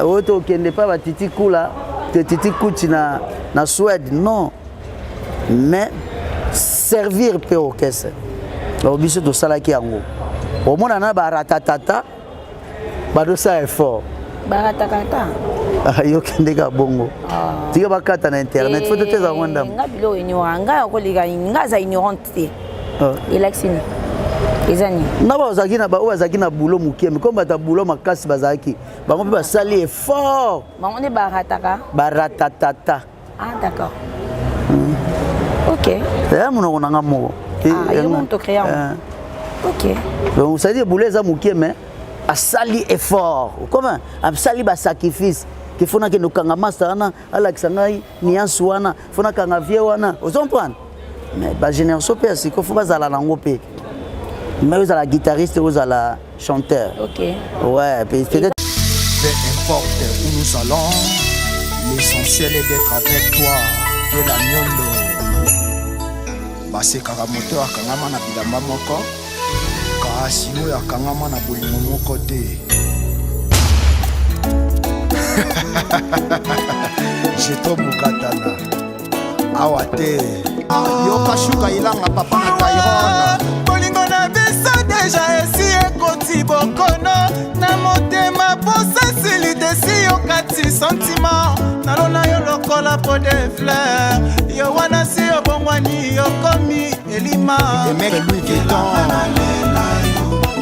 oyo tokokende epai batiti kula te, titi kuti na Suède, non, mais servir mpe orchestre. Donc biso tosalaki yango, omona na baratatata badosala effort. Baratakata. Yo kende ka bongo, tika bakata na internet, faut toteza yango ndambo. Nga biloko ignorant, nga yakoleka, nga aza ignorante te. Elakisi nini? Eza nini? Nga bazalaki na oyo bazalaki na boulot mokie, mais comme bato ya boulot makasi bazalaki, bango mpe basali effort. Bango nde barataka. Baratatata. Ah d'accord, ok. Eya monoko na nga moko. Ah, yo moto créa. Ok. Donc c'est à dire boulot eza mokie, mais asali effort, comment asali basacrifice ke faut nakende kokanga master wana, alakisa ngai nuance wana, faut nakanga vieux wana, ozo comprendre? Mais bagénération mpe ya siko, faut bazala nango mpe, mais ozala guitariste, ozala chanteur. Ok. Ouais, peut-être. Peu importe où nous allons, l'essentiel est d'être avec toi. De la nyondo. Basekaka moto akangama na bilamba moko, kasi oyo akangama na bolingo moko te. Jeto mokatana awa te, yoka shuka ilanga papa na Tyrone. Bolingo na biso déjà esi ekoti bokono na motema, posa esili te, si yokati sentiment nalona yo lokola pot de fleur, yo wana si obongwani, yokomi elima. Emeke Louis Vuitton.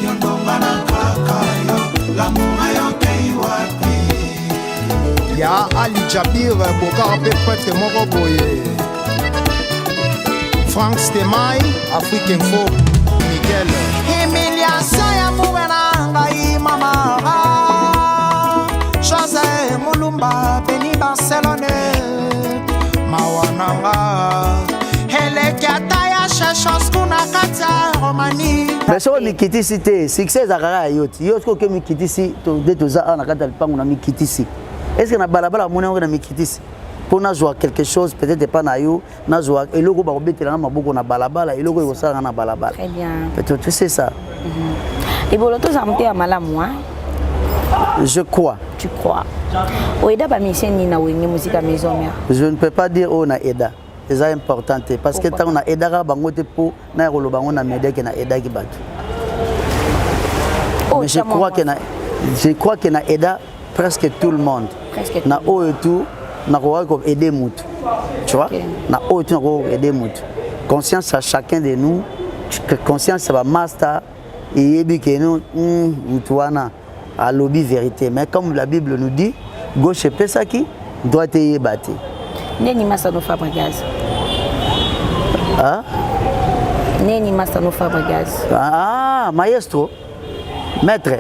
Yo ndonga na kaka yo, lamour ayokei wapi? Ya Ali Jabir Bokar mpe prêtre moko boye, Frank Stemai, Afrique Info, Miguel. Humiliation ya mube na ngai, mama José Mulumba, Beni Barcelone, mawa na nga eleki ata ya Ceausescu na kati ya Romani. Mais soki mikitisi te, succès ezalaka kaka ya yo ti yo. Soki oke mikitisi nde toza awa na kati ya lipango na mikitisi, est ce que na balabala amoni yango na mikitisi mpo nazwa quelque chose peut-être epa na yo, nazwa eloko bakobetelanga maboko na balabala, eloko ekosalanga na balabala? Très bien. Peut-être tu sais ça. Ebolo tozala motema malamu, hein? Je crois. Tu crois oeda bamusicien nini na Wenge Musica Maison Mère? Je ne peux pas dire oyo na eda, eza important te, parce que ntango na edaka bango te mpo naya koloba yango na media ke na edaki bato. Mais je crois que na aida presque tout le monde. Presque. Na oyo tout nakoki ko aider mutu, tu vois? Na oyo tout nakoki ko aider mutu, conscience à chacun de nous, conscience ya bamaster eyebi ke no mutu wana alobi vérité. Mais comme la Bible nous dit, gauche epesaki, droite eyeba te. Neni Masano Fabregas? Ah? Neni Masano Fabregas? Ah, maestro, maître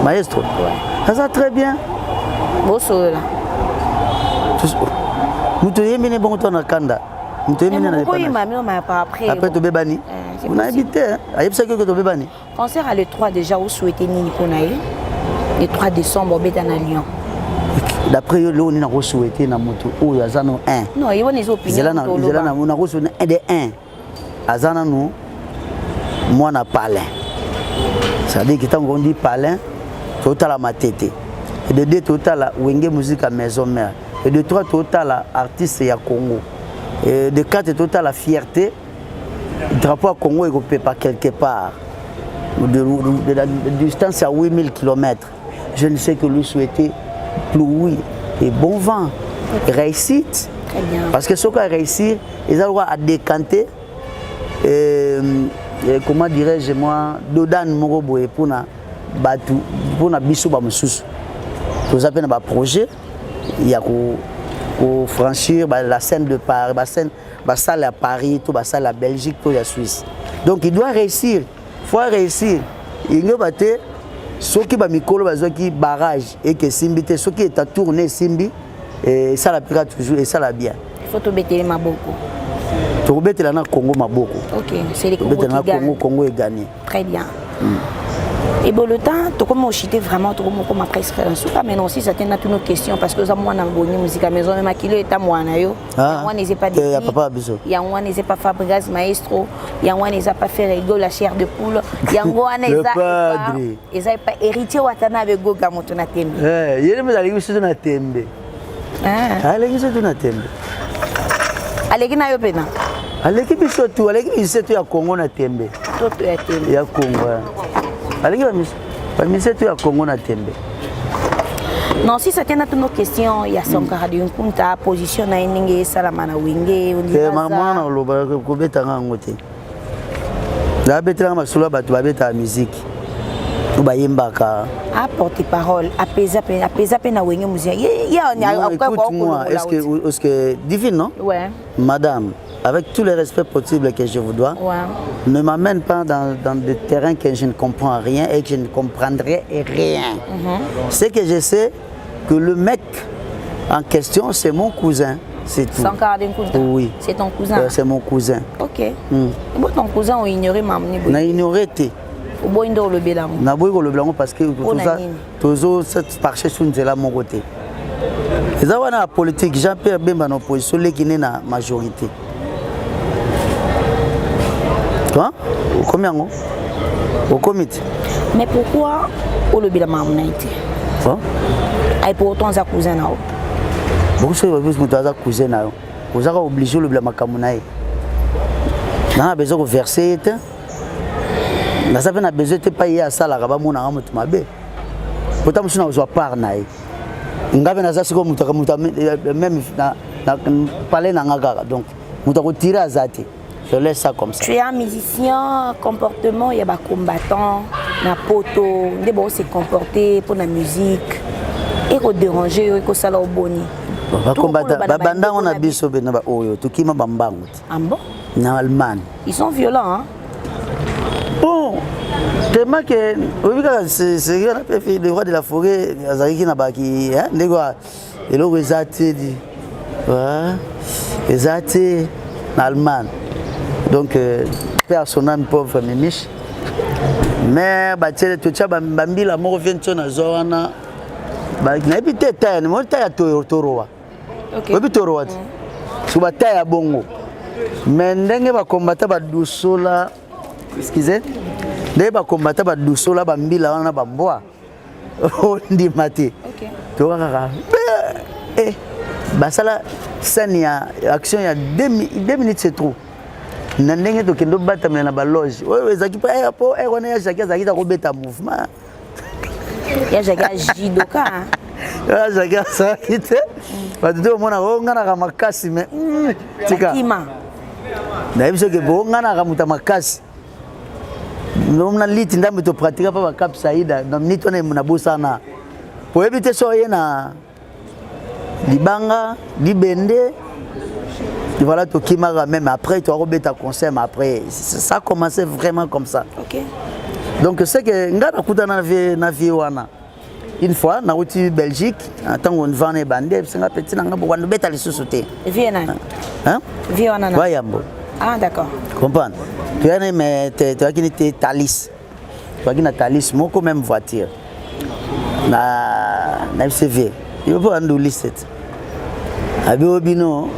maestro, ouais. Ça très bien. Bosolola? Moto oyembi ne bongo to na kanda, moto oyembi ne. Après tobebani, nayebi te, ayebisaki oke tobebani. Concert à le 3 déjà, osouhaite nini mpona ye le 3 décembre, obeta na Lyon? D'après yo, lelo nini nakosouhaite na moto oyo aza no 1? Non, ye wana eza opinion. Nzela nakosouhaite 1 de 1, aza nanu mwana palin, c'est-à-dire que ntango on dit palin, totala matete, et de deux, totala Wenge Musique ya Maison Mère, et de trois, totala artiste ya Congo, et de quatre, totala fierté, drapeau ya Congo ekopepa quelque part de la distance à 8000 km. Je ne sais que lui souhaiter pluie et bon vent, réussite. Très bien. Parce que soki aréussir, eza lokola adécanté, comment dirais-je, moi dodane moko boye mpona bato, mpona biso bamosusu toza mpe na baprojet ya kofranchir la scène de Paris, bascène, basale ya Paris to basale ya Belgique to ya Suisse. Donc il doit réussir, faut réussir. Ingoba te soki bamikolo bazwaki barrage eke esimbi te, soki eta tourne esimbi, esala mpeka toujours, esala bien. Il faut tobetele maboko. Tokobetela na Congo maboko. Ok, c'est les Congo. Tobetela na Congo, Congo egagné. Très bien. Et bon, le temps, tokomi oshite vraiment, tokomi okoma presque na suka, mais non, si ça tena toutes nos questions, parce que oza mwana Wenge Musique Maison, mais makilo eta mwana yo. Ah, yango wana eza pas ya papa biso. Yango wana eza pas Fabregas maestro, yango wana eza pas Ferre la chair de poule, yango wana Le eza padre. Eza pas Héritier Watanabe Goga moto na tembe. Eh, ye nde aleki biso to na tembe. Ah. Aleki biso to na tembe. Aleki na yo pena. Aleki biso tu, aleki biso tu ya Congo na tembe. Toto ya tembe. Ya Congo. Aleki bamise tu ya Congo na tembe. Non, si ça tient à toutes nos questions, il y a Sankara de Nkunta, position na ye ndenge esalama na Wenge, on Eh, mama, oloba kobetanga yango te. Nabetelanga masolo ya bato babetaka miziki to bayembaka. A porte parole, apesa pe, apesa pe na Wenge Musique. Ye Non, écoute-moi, est-ce que divine, non? Ouais. Madame, avec tout le respect possible que je vous dois, ne m'amène pas dans des terrains que je ne comprends rien et que je ne comprendrai rien. Ce que je sais, que le mec en question, c'est mon cousin. C'est tout. Sankara de Nkunta. Oui. C'est ton cousin. C'est mon cousin. Ok. Bon, ton cousin a ignoré mamni. Na ignoré te. Oboyi nde olobela yango. Naboyi kolobela yango parce que Mpona nini? Tozo marché sur nzela moko te. Eza wana ya politique, Jean Pierre Bemba na opposition, leki ne na majorité. Toi, okomi yango, okomi te. Mais pourquoi olobela makambo na ye te? Oh? Ay, pourtant aza cousin na yo. Bongo soki babisi moto aza cousin na yo, ozaka obligé olobela makambo na ye? Nanga besoin koverse ye te, naza mpe na besoin te mpa ye asalaka bamonaka moto mabe. Pota mosusu nakozwa part na ye, nga mpe naza sikoyo moto moto même na palais na nga kaka, donc moto akotire aza te. Je laisse ça comme ça. Tu es un musicien, comportement ya bacombattant na poto nde bao se comporter mpo na musique ekodéranger yo, ekosala oboni? Babandango na biso mpe na baoyo tokima bambango te. Ah bon? Na Allemagne. Ils sont violents, hein? Bon, tellement que oyebi kaka wana mpe le roi de la forêt azalaki na baki ndenge eloko eza te di eza te na Allemagne. Donc mpe à son âme, pauvre Mimiche, mais batiele totia bambila moko vie nso nazwa wana, nayebi te taya mo taya torowa, oyebi torowa te, so bataya ya bongo. Mais ndenge bakombata badusola, excuse, ndenge bakombata badusola bambila wana na bambwa, ondima te. Toka kaka basala scène ya action ya 2 minutes, c'est trop. Na ndenge tokende obatamela na baloge oyo ezalaki po ere wana ya Jaki azalaki ta kobeta mouvement. Ya Jaki ajidoka. Ya Jaki azalaki te, bato te omona onganaka makasi, mais tika nayebi soki boonganaka moto ya makasi na liti ndambe topratika mpa bakap saida na minute wana nabosana, oyebi te so oye na libanga libende. Voilà, tokimaka même après toakobeta concert, mais après ça commençait vraiment comme ça. Donc c'est que nga nakutana na vie wana une fois nauti Belgique, ntango vana ebande, ebisinga petit na nga bokanda obeta lisusu te. Vie nani? Vie wana na Wayambo. Ah, d'accord. Comprendre, toyani, mais toyaki neti Thalys, toyaki na Thalys moko, même voiture na fcv. Yo mpo anduliste te. Abi oyo bino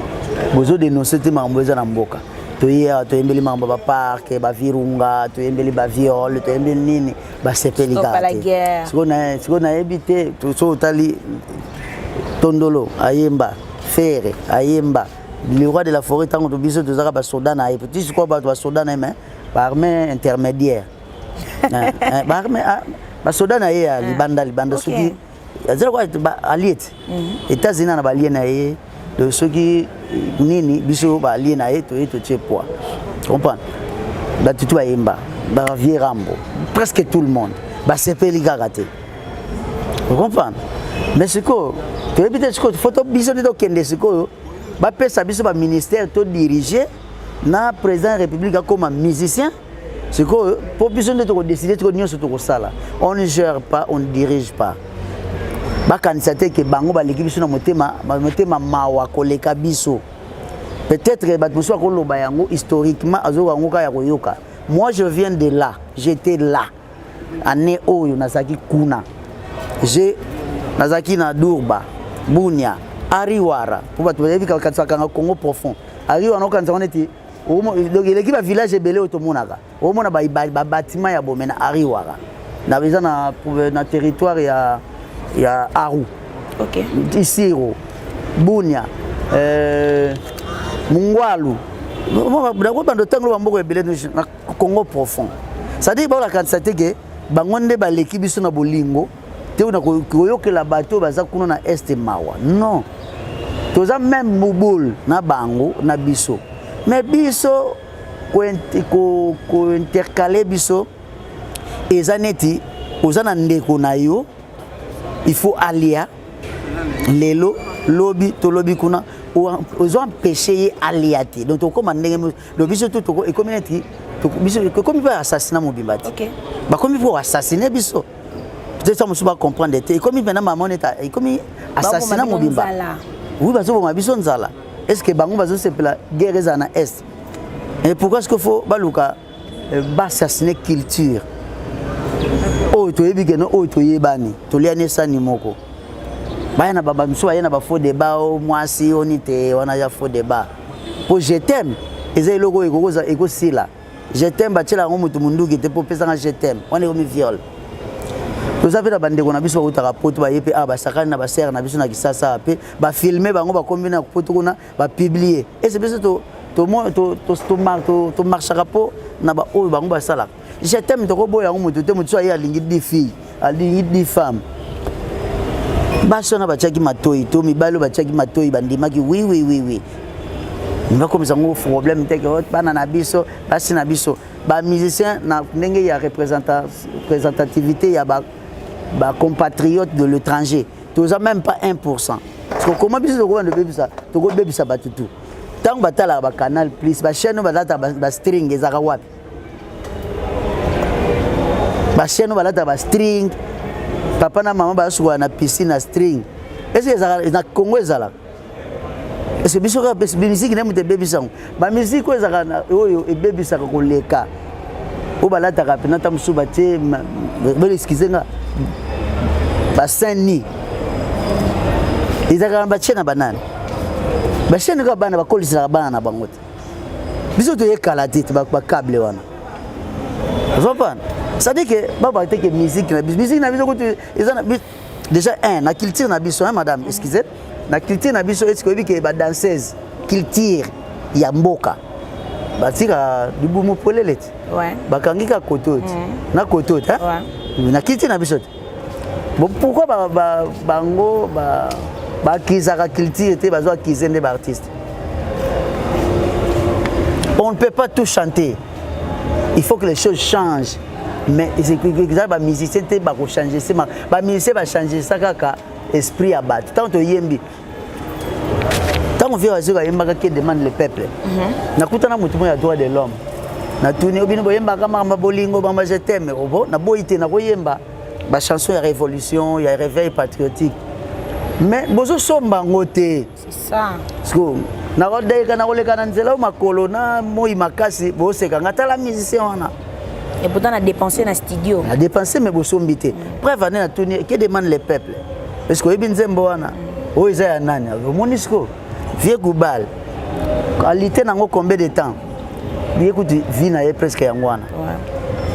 bozo denoncer te makambo eza na mboka. Toye awa toyembeli makambo ba parc, ba virunga, toyembeli ba viol, toyembeli nini, basepeli kaka te. Sikoyo nayebi te soki otali Tondolo ayemba, Ferre ayemba, le roi de la forêt ntango to biso tozalaka basoda na ye, ti sikoyo bato basoda na ye mais baarmée intermédiaire baarmée basoda na ye ya libanda libanda soki azala kwa allie te mhm. États-Unis na balie na ye donc soki nini biso balie na ye toye totie poids comprendre bato tu bayemba bavie rambo presque tout le monde basepeli kaka te comprendre mais sikoyo toyebi te sikoyo fo biso nde tokende sikoyo bapesa biso baministère todirige na président ya république akoma musicien sikoyo mpo biso nde tokodeside tiko nyonso tokosala. On ne gère pas, on ne dirige pas. Bakanisa te ke bango baleki biso na motema, motema mawa koleka biso. Peut-être bato mosusu akoloba yango historiquement, azoyoka yango kaka ya koyoka. Moi, je viens de là, j'étais là année oyo nazalaki kuna, je nazalaki na Durba, Bunia, Ariwara, mpo bato bayebi bakanga Congo profond. Ariwara okanisa ngo neti donc eleki bavillage ebele oyo tomonaka, omona babatima ya bome na Ariwara, na eza na territoire ya Aru, Isiro, Bunia, Mungwalu, nakobanda ntango bamboka ebele na Congo profond. C'est-à-dire baolakanisa te ke bango nde baleki biso na bolingo te, na koyokela bato oyo baza kuna na Est mawa. Non, toza même mobole na bango na biso, mais biso kointercale biso eza neti oza na ndeko na yo, il faut alia lelo, lobi tolobi kuna ozo empêche ye alia te. Donc tokóma ndenge donc biso to ekomi neti biso ekomi mpe assassinat mobimba te, bakomi mpo assassine biso. Peut-être ça mosusu bacomprendre te, ekomi mpena mama neti ekomi assassinat mobimba. Oui, bazoboma biso nzala. Est ce que bango bazosepela guerre ezala na Est? Et pourquoi est ce que faut baluka baassassine culture oyo toyebi keno oyo toyebani, toliani esani moko? Baya na bamisusu, baye na bafaux débat o mwasi oni te, wana ya faux débat. Po je t'aime eza eloko oyo ekokoza ekosila. Je t'aime batiela yango moto munduki te mpo opesanga je t'aime, wana ekomi viol. Toza mpe na bandeko na biso bautaka Poto, baye mpe awa, basakani na basere na biso na Kisasa, mpe bafilme bango, bakombi na Poto kuna, bapublie. Ese biso tomarchaka mpo na baoyo bango basalaka je t'aime, tokoboya yango moto te. Moto so aye alingi 10 filles, alingi 10 femmes, basi wana batiaki matoi to mibali oyo batiaki matoi bandimaki oui oui oui oui, bakomisa yango problème te ke bana na biso, basi na biso, bamusicien na ndenge ya représentativité ya bacompatriote de l'étranger, toza même pas 1. Parce que comment biso tokobanda bebisa, tokobebisa bato tu ntango batalaka bacanal plus, bachaîne oyo balataka bastring ezalaka wapi? Bachaîne oyo balataka bastring, papa na mama basukola na piscine na string, est-ce ezalaka na Congo? Ezalaka? Est-ce biso kaka musique nde moto ebebisa yango? Bamusike oyo ezalaka oyo ebebisaka koleka oyo balataka mpena ta mosusu batie, excuse nga, baseins nus, ezalaka na bachaîne na banani, bachaîne kaka bana bakoliselaka bana na bango te. Biso toyekala te bacable wana, ozopana. C'est-à-dire que babaka te ke musique na biso, musique na biso kutu eza na déjà un na culture na biso, hein, madame, excusez, na culture na biso, est-ce oyebi ke badanseuse, culture ya mboka, batika libumu polele te, bakangi kaka kote oyo te na kote oyo te na culture na biso te? Bon, pourquoi bango bakizaka culture te, bazwa akize nde baartiste? On ne peut pas tout chanter, il faut que les choses changent, mais eza bamusicien te bakochange se bamusicien bachange sa kaka esprit ya bato. Ntango toyembi, ntango vieux Wazekwa ayembaka "Que demande le peuple", nakutana motu moko ya droit de l'homme, natuni: "Obino boyembaka makambo bolingo, bamba je t'aime?" Obo naboyi te, nakoyemba bachanson ya révolution, ya réveil patriotique, mais bozosomba yango te. Siko nakodeka, nakoleka na nzela oyo makolo na moi makasi, boseka nga: "Tala musicien wana." Et pourtant na dépenser na studio. Na dépenser, mais bosombi te. Preuve ane, natuni: "Que demande le peuple?" Est-ce que oyebi nzembo wana? Oyo eza ya nani? Omoni sikoyo vieux Goubal alite nango combien de temps? Ye kutu vie na ye presque yango wana.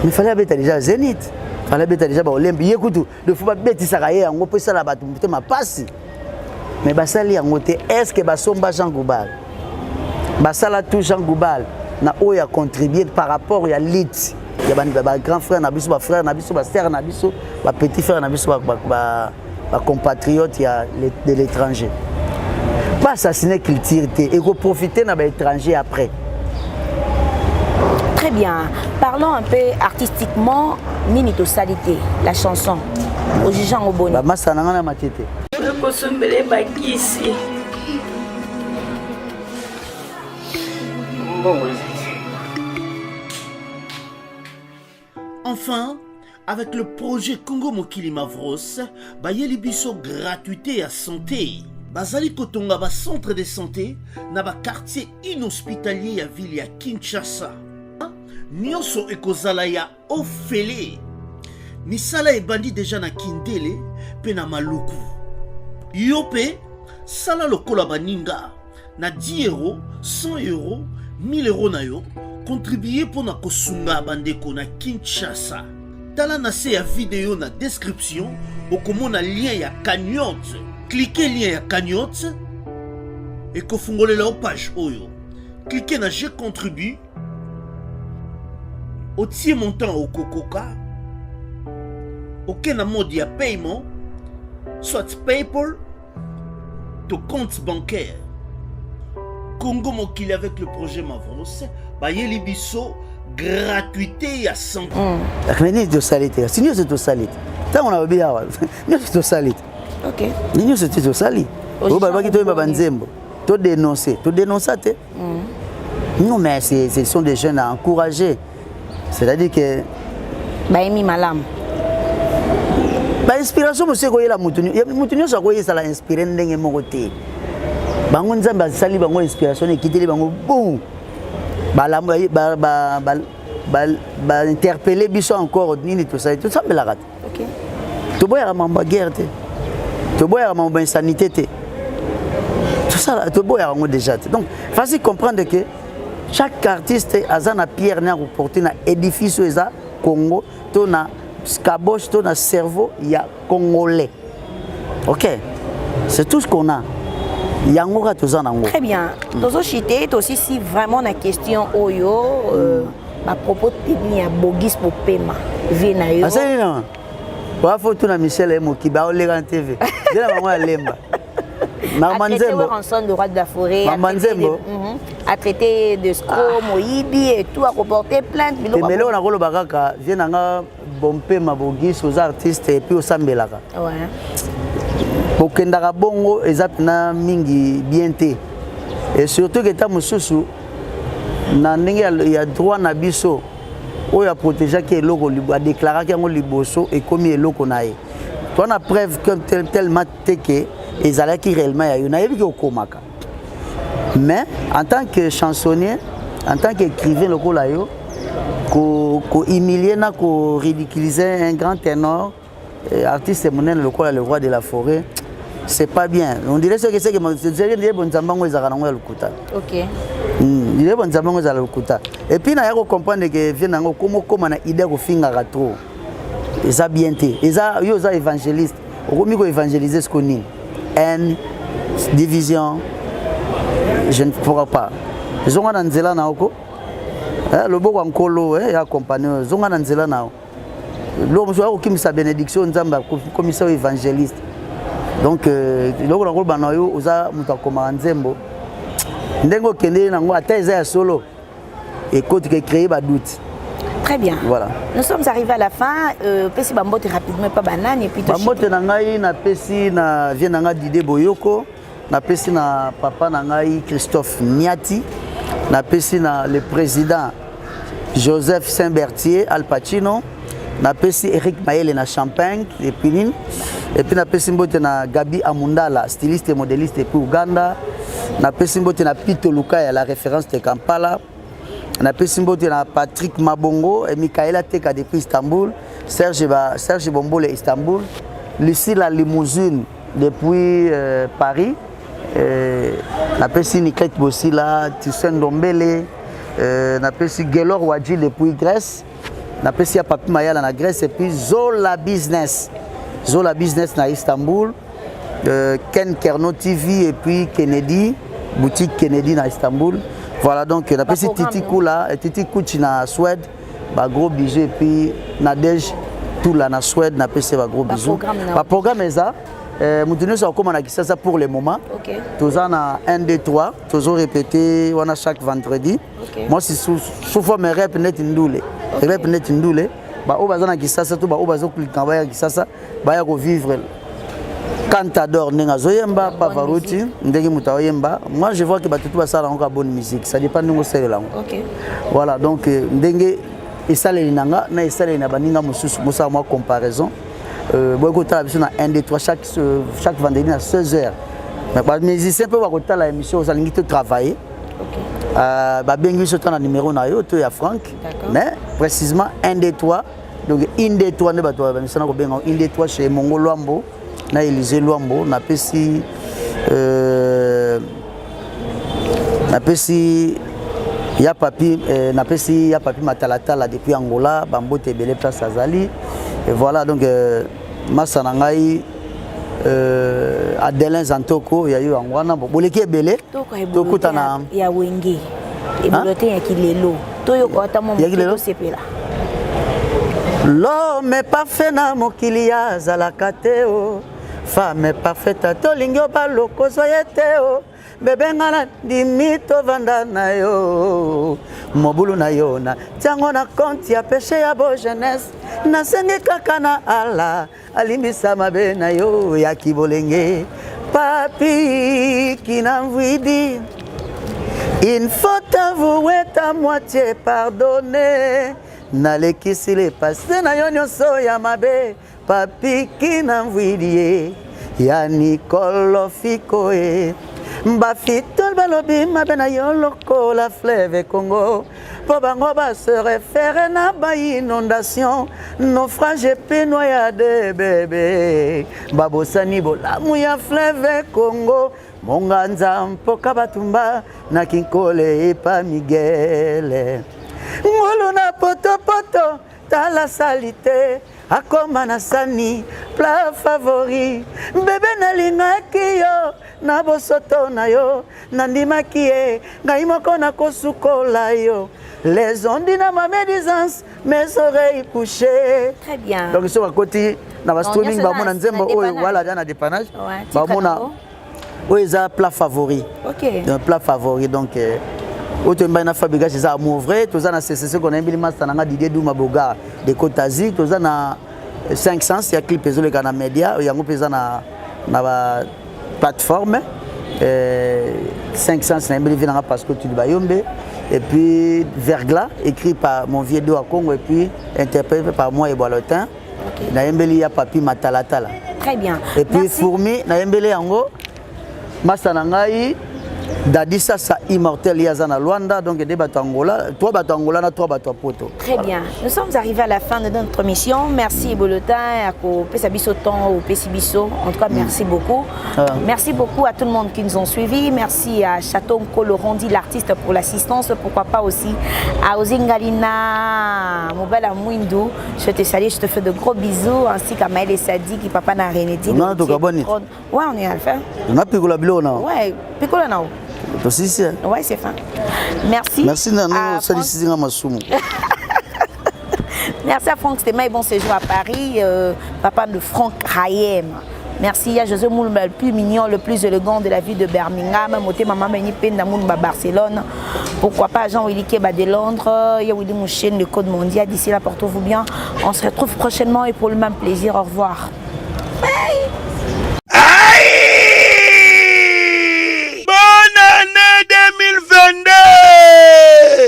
Mais fallait abeta déjà Zénith, fallait abeta déjà ba Olympia. Ye kutu de fois babetisaka ye yango mpo esala bato motema pasi. Mais basali yango te. Est-ce que basomba Jean Goubal? Basala tout Jean Goubal na oyo a contribuer par rapport ya lit ya ba, ba grand frère na biso, ba frère na biso, ba sœur na biso, ba petit frère na biso, ba, ba, ba, ba compatriotes ya de l'étranger. Ba assassiner culture te et ko profiter na ba étranger après. Très bien. Parlons un peu artistiquement, nini tosali te, la chanson. Ojuge yango boni? Ba masa na nga na matete. Nakosombele bakisi. Mbongo Enfin, avec le projet Congo Mokili Mavros, bayeli biso gratuité ya santé. Bazali kotonga ba centre de santé na ba quartier inhospitalier ya ville ya Kinshasa. Nyonso ekozala ya ofele. Misala ebandi deja na Kindele pe na Maluku. Yo pe sala lokola baninga. Na 10 euros, 100 euros, 1000 euros na yo, contribuer mpo na kosunga bandeko na Kinshasa. Tala na se ya video na description, okomona lien ya cagnotte. Cliquez lien ya cagnotte, ekofungolela yo page oyo. Cliquez na je contribue, otie montant okokoka, oke na mode ya paiement, soit PayPal, to compte bancaire. Congo Mokili avec le projet Mavros, bayeli biso gratuité ya santé. Mm. Mais nini tosali te? Si nyonso tosali te. Ntango nalobi awa, nyonso tosali te. Ok. Nyonso te tosali. Oyo balobaki toyemba banzembo, to dénoncer, to dénonça te. Non mais ce sont des jeunes à encourager. C'est-à-dire que bayemi malamu. Ba inspiration mosusu ekoyela motu motu nyonso akoyesala inspiré ndenge moko te. Bango Nzambe asali bango inspiration ekiteli bango boum. Balamu ba ba ba ba, ba interpeller biso encore nini tosali tosambelaka te. Okay. Toboyaka mambo ya guerre te. Toboyaka mambo ya insanité te. Tosala toboyaka yango déjà te. Donc facile comprendre que chaque artiste aza na pierre na koporter na édifice oyo eza Congo to na caboche to na cerveau ya congolais. Ok, c'est tout ce qu'on a. Yango kaka toza nango. Très bien. Tozo chiter tosisi vraiment na question oyo euh, ba propos teni ya Bogis Popema vie na yo. Asali non. Wa faut tuna Michel et Mokiba oleka na TV. Zela bango ya lemba. Mama Nzembo. Rançon le roi de la forêt. Mama Nzembo. A traité de scro, moyibi et tout, a porté plainte. Biloko. Mais leo nakoloba kaka vie na nga Bompema Bogis oza artiste et puis osambelaka. Ouais. Bokendaka bongo eza pena mingi bien te. Et surtout que ta mosusu na ndenge ya droit na biso oyo aprotegeaki eloko adeklaraki yango liboso ekomi eloko na ye to na preuve que tellement te ke ezalaki réellement ya yo nayebi ke okomaka mais en tant que chansonnier en tant qu'écrivain lokola yo ko humilie na ko ridiculiser un grand ténor artiste monene lokola le roi de la forêt, c'est pas bien. On dirait ce que c'est que c'est que bonzamba ngo ezalaka nango ya lokuta. Ok. Dire bonzamba ngo ezala lokuta. Et puis na ya ko comprendre que vie nango komo koma na idée ko fingaka trop. Eza bien te. Eza yo oza évangéliste. Okomi ko évangéliser ce qu'on nini. Haine, division, je ne pourrai pas. Zonga na nzela na oko. Eh, loboko ya nkolo eh, ya accompagner zonga na nzela na yo. Biloko mosusu akokimisa bénédiction Nzambe akomisa yo évangéliste. Donc eloko na koloba na yo oza moto akomaka nzembo ndenge okendeli nango ata eza ya solo ekoti ke créer ba doute. Très bien. Voilà. Nous sommes arrivés à la fin. Pesi bambote rapidement pas banane et puis bambote na ngai na pesi na vie na ngai Dide Boyoko, na pesi na papa na ngai Christophe Niati, na pesi na le président Joseph Saint-Berthier Al Pacino, na pesi Eric Mayele na Champagne et puis nini et puis na pesi mbote na Gabi Amundala, styliste et modéliste et puis Ouganda, na pesi mbote na Pito Lukaya la référence de Kampala, na pesi mbote na Patrick Mabongo et Michaela Teka depuis Istanbul, Serge ba Serge Bombole Istanbul, Lucie la limousine. depuis euh, Paris. Euh, napesi Niket Bosila, Tissin Ndombele, euh, napesi Gelor Wadji depuis Grèce, napesi ya Papi Mayala na Grèce et puis Zola Business. Zola Business na Istanbul, euh, Ken Kerno TV et puis Kennedy, boutique Kennedy na Istanbul. Voilà donc napesi Titi Kula, Titi Kuchi na Suède, ba gros bisous et puis Nadège Tula na Suède napesi ba gros bisous. Ba programme eza Euh, moto nyonso akóma na kisasa pour le moment okay. toza na 1 2 3 tozo répéter wana chaque vendredi okay. moi si sous, sous forme rep neti ndule okay. rep neti ndule baoyo baza na kisasa to baoyo bazoklika baya kisasa baya kovivre cantador ndenge azoyemba pavaruti ndenge moto aoyemba moi je vois que bato tu basala yango ka bonne musique ça dépend ndenge osalela yango okay. voilà donc euh, ndenge esaleli na nga na esaleli na baninga mosusu mosala mwa comparaison euh, boye kotala biso na 1 2 3 chaque, euh, chaque vendredi na 16 heures mais bamusicien mpe bakotala émission ozalingi to travailler okay. euh, babengi biso to na numéro na yo to ya frank mais précisément 1 2 3 donc 1 2 3 nde bato bamisana kobenga 1 2 3 chez mongo lwambo na élysée lwambo napesi euh, napesi ya papi eh, napesi ya papi matalatala depuis angola bambote ebele place azali et voilà donc euh, masa na ngai euh, adelin zantoko ya yo yango wana boleki ebele tokutana ya wenge ebolo te ya kilelo toyoka ata mwa moke tosepela l'homme parfait na mokili azalaka te o femme parfaite tolingi obalokozwa ye te o bebe nga na ndimi tovanda na yo mobulu na yo na tiango na konti ya peshe ya bo jeunesse nasengi kaka na ala alimbisa mabe na yo ya kibolenge papi kinamvwidi il faut avouer ta moitié pardonner nalekisi le passé na yo nyonso ya mabe Papi Kinamvwidi ye ya Nicole Fiko ye bafitol balobi mabe na yo lokola fleuve Congo mpo bango ba se réfère na ba inondation naufrage epe noyade bebe babosani bolamu ya fleuve Congo monganza mpoka batumba na kinkole epa Miguel ngulu na potopoto tala salite akoma na sani plat favori bebe nalingaki yo na bosoto na yo nandimaki ye ngai moko nakosukola yo les ondes na ma médisance mes oreilles couchées très bien donc soki bakoti na ba streaming bamona nzembo oyo wala na dépannage bamona oyo eza plat favori okay. Donc, plat favori donc euh, oyo toyembaki na fabrigas eza amour vrai toza na ccc kona yembeli masta na nga didier duma bogar de côte asie toza na 5 sens ya clip ezoleka na média yango mpe eza na, na ba plateforme euh, 5 sens nayembeli vie nanga pasco tudi bayombe et puis verglas écrit par mon vieux do à congo et puis interprété par moi eboalotin okay. nayembeli ya papi matalatala très bien et puis Merci. fourmi nayembeli yango masta na ngai Dadi Sasa immortel ye aza na Luanda donc nde bato Angola trois bato Angola na trois bato ya Poto. Très voilà. bien. Nous sommes arrivés à la fin de notre émission. Merci Bolotin à kopesa biso temps au pesi biso. En tout cas, merci mm. beaucoup. Ah. Merci beaucoup à tout le monde qui nous ont suivis. Merci à Chateau Nkolo Rondi l'artiste pour l'assistance, pourquoi pas aussi à Ozingalina Mobala Mwindu. Je te salue, je te fais de gros bisous ainsi qu'à Maël et Sadi qui papa na Renédi. Non, tokabwani. Ouais, on est à le faire. Na pikola biloko na. Ouais, pikola na. Tosisi. Ouais, c'est fin. Merci. Merci na ndenge osalisisi nga masumu. Merci à Franck Stema et bon séjour à Paris, euh, papa de Franck Rayem. Merci à José Moulumba, le plus mignon, le plus élégant de la ville de Birmingham. Moté Maman Meni Penda Moulumba Barcelone. Pourquoi pas Jean-Willy Keba de Londres, Willy Mouchen, le Code Mondial. D'ici là, portez-vous bien. On se retrouve prochainement et pour le même plaisir. Au revoir. Bye. Aïe Bonne année 2022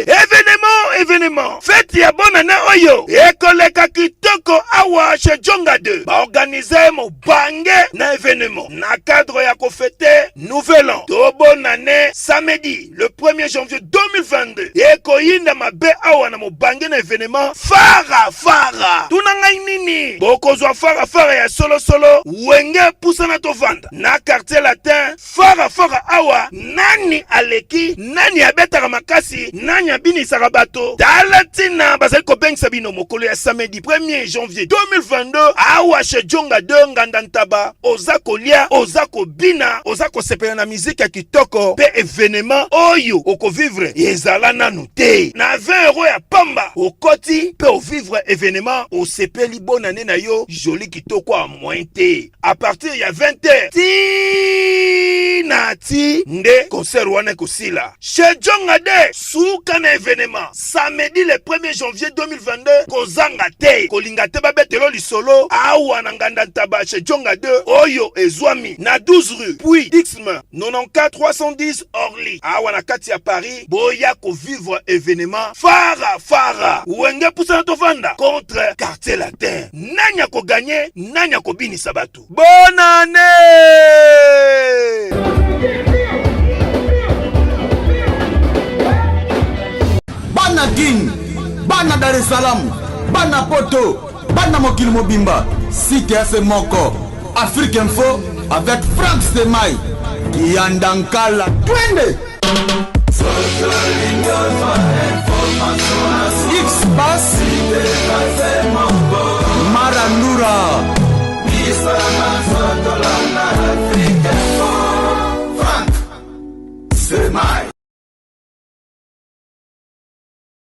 Événement, événement Fête ya bonne année oyo ekoleka kitoko kitoko awa chez Djonga 2. Baorganize mobange na événement na cadre ya kofete Nouvel An to bonne année samedi le 1er janvier 2022. Ekoyinda mabe awa na mobange na événement fara fara. Tuna ngai nini? Bokozwa fara fara ya solo solo wenge pusana tovanda na quartier latin fara fara awa. Nani aleki, nani abetaka makasi, nani abinisaka bato? Tala ntina bazali kobengisa bino mokolo ya samedi 1er janvier 2022 awa chez Djonga 2 Nganda Ntaba. Oza kolia, oza kobina, oza kosepela na miziki ya kitoko mpe événement oyo okovivre ezala nanu te. Na 20 euro ya pamba okoti mpe ovivre événement, osepeli bonane na yo joli kitoko ya moyen te. À partir ya 20 heures ti na ti nde concert wana ekosila chez Djonga de suka na événement samedi le 1er janvier 2022. Kozanga te, kolinga te babetelo lisolo awa na Nganda Ntaba chez Djonga 2 oyo ezwami na 12 rue puis Dixme, 94 310 Orly, awa na kati ya Paris. Boya kovivre événement fara fara wenge pusana tovanda contre Quartier Latin. Nani akoganye, nani akobinisa bato? Bonane! Bana Kin, bana Dar es Salaam, bana Poto, bana mokili mobimba, site ya se moko, Afrique Info avec Frank Semai, Kiyanda Nkala, twende! X-Bass, Marandura. Frank Semai.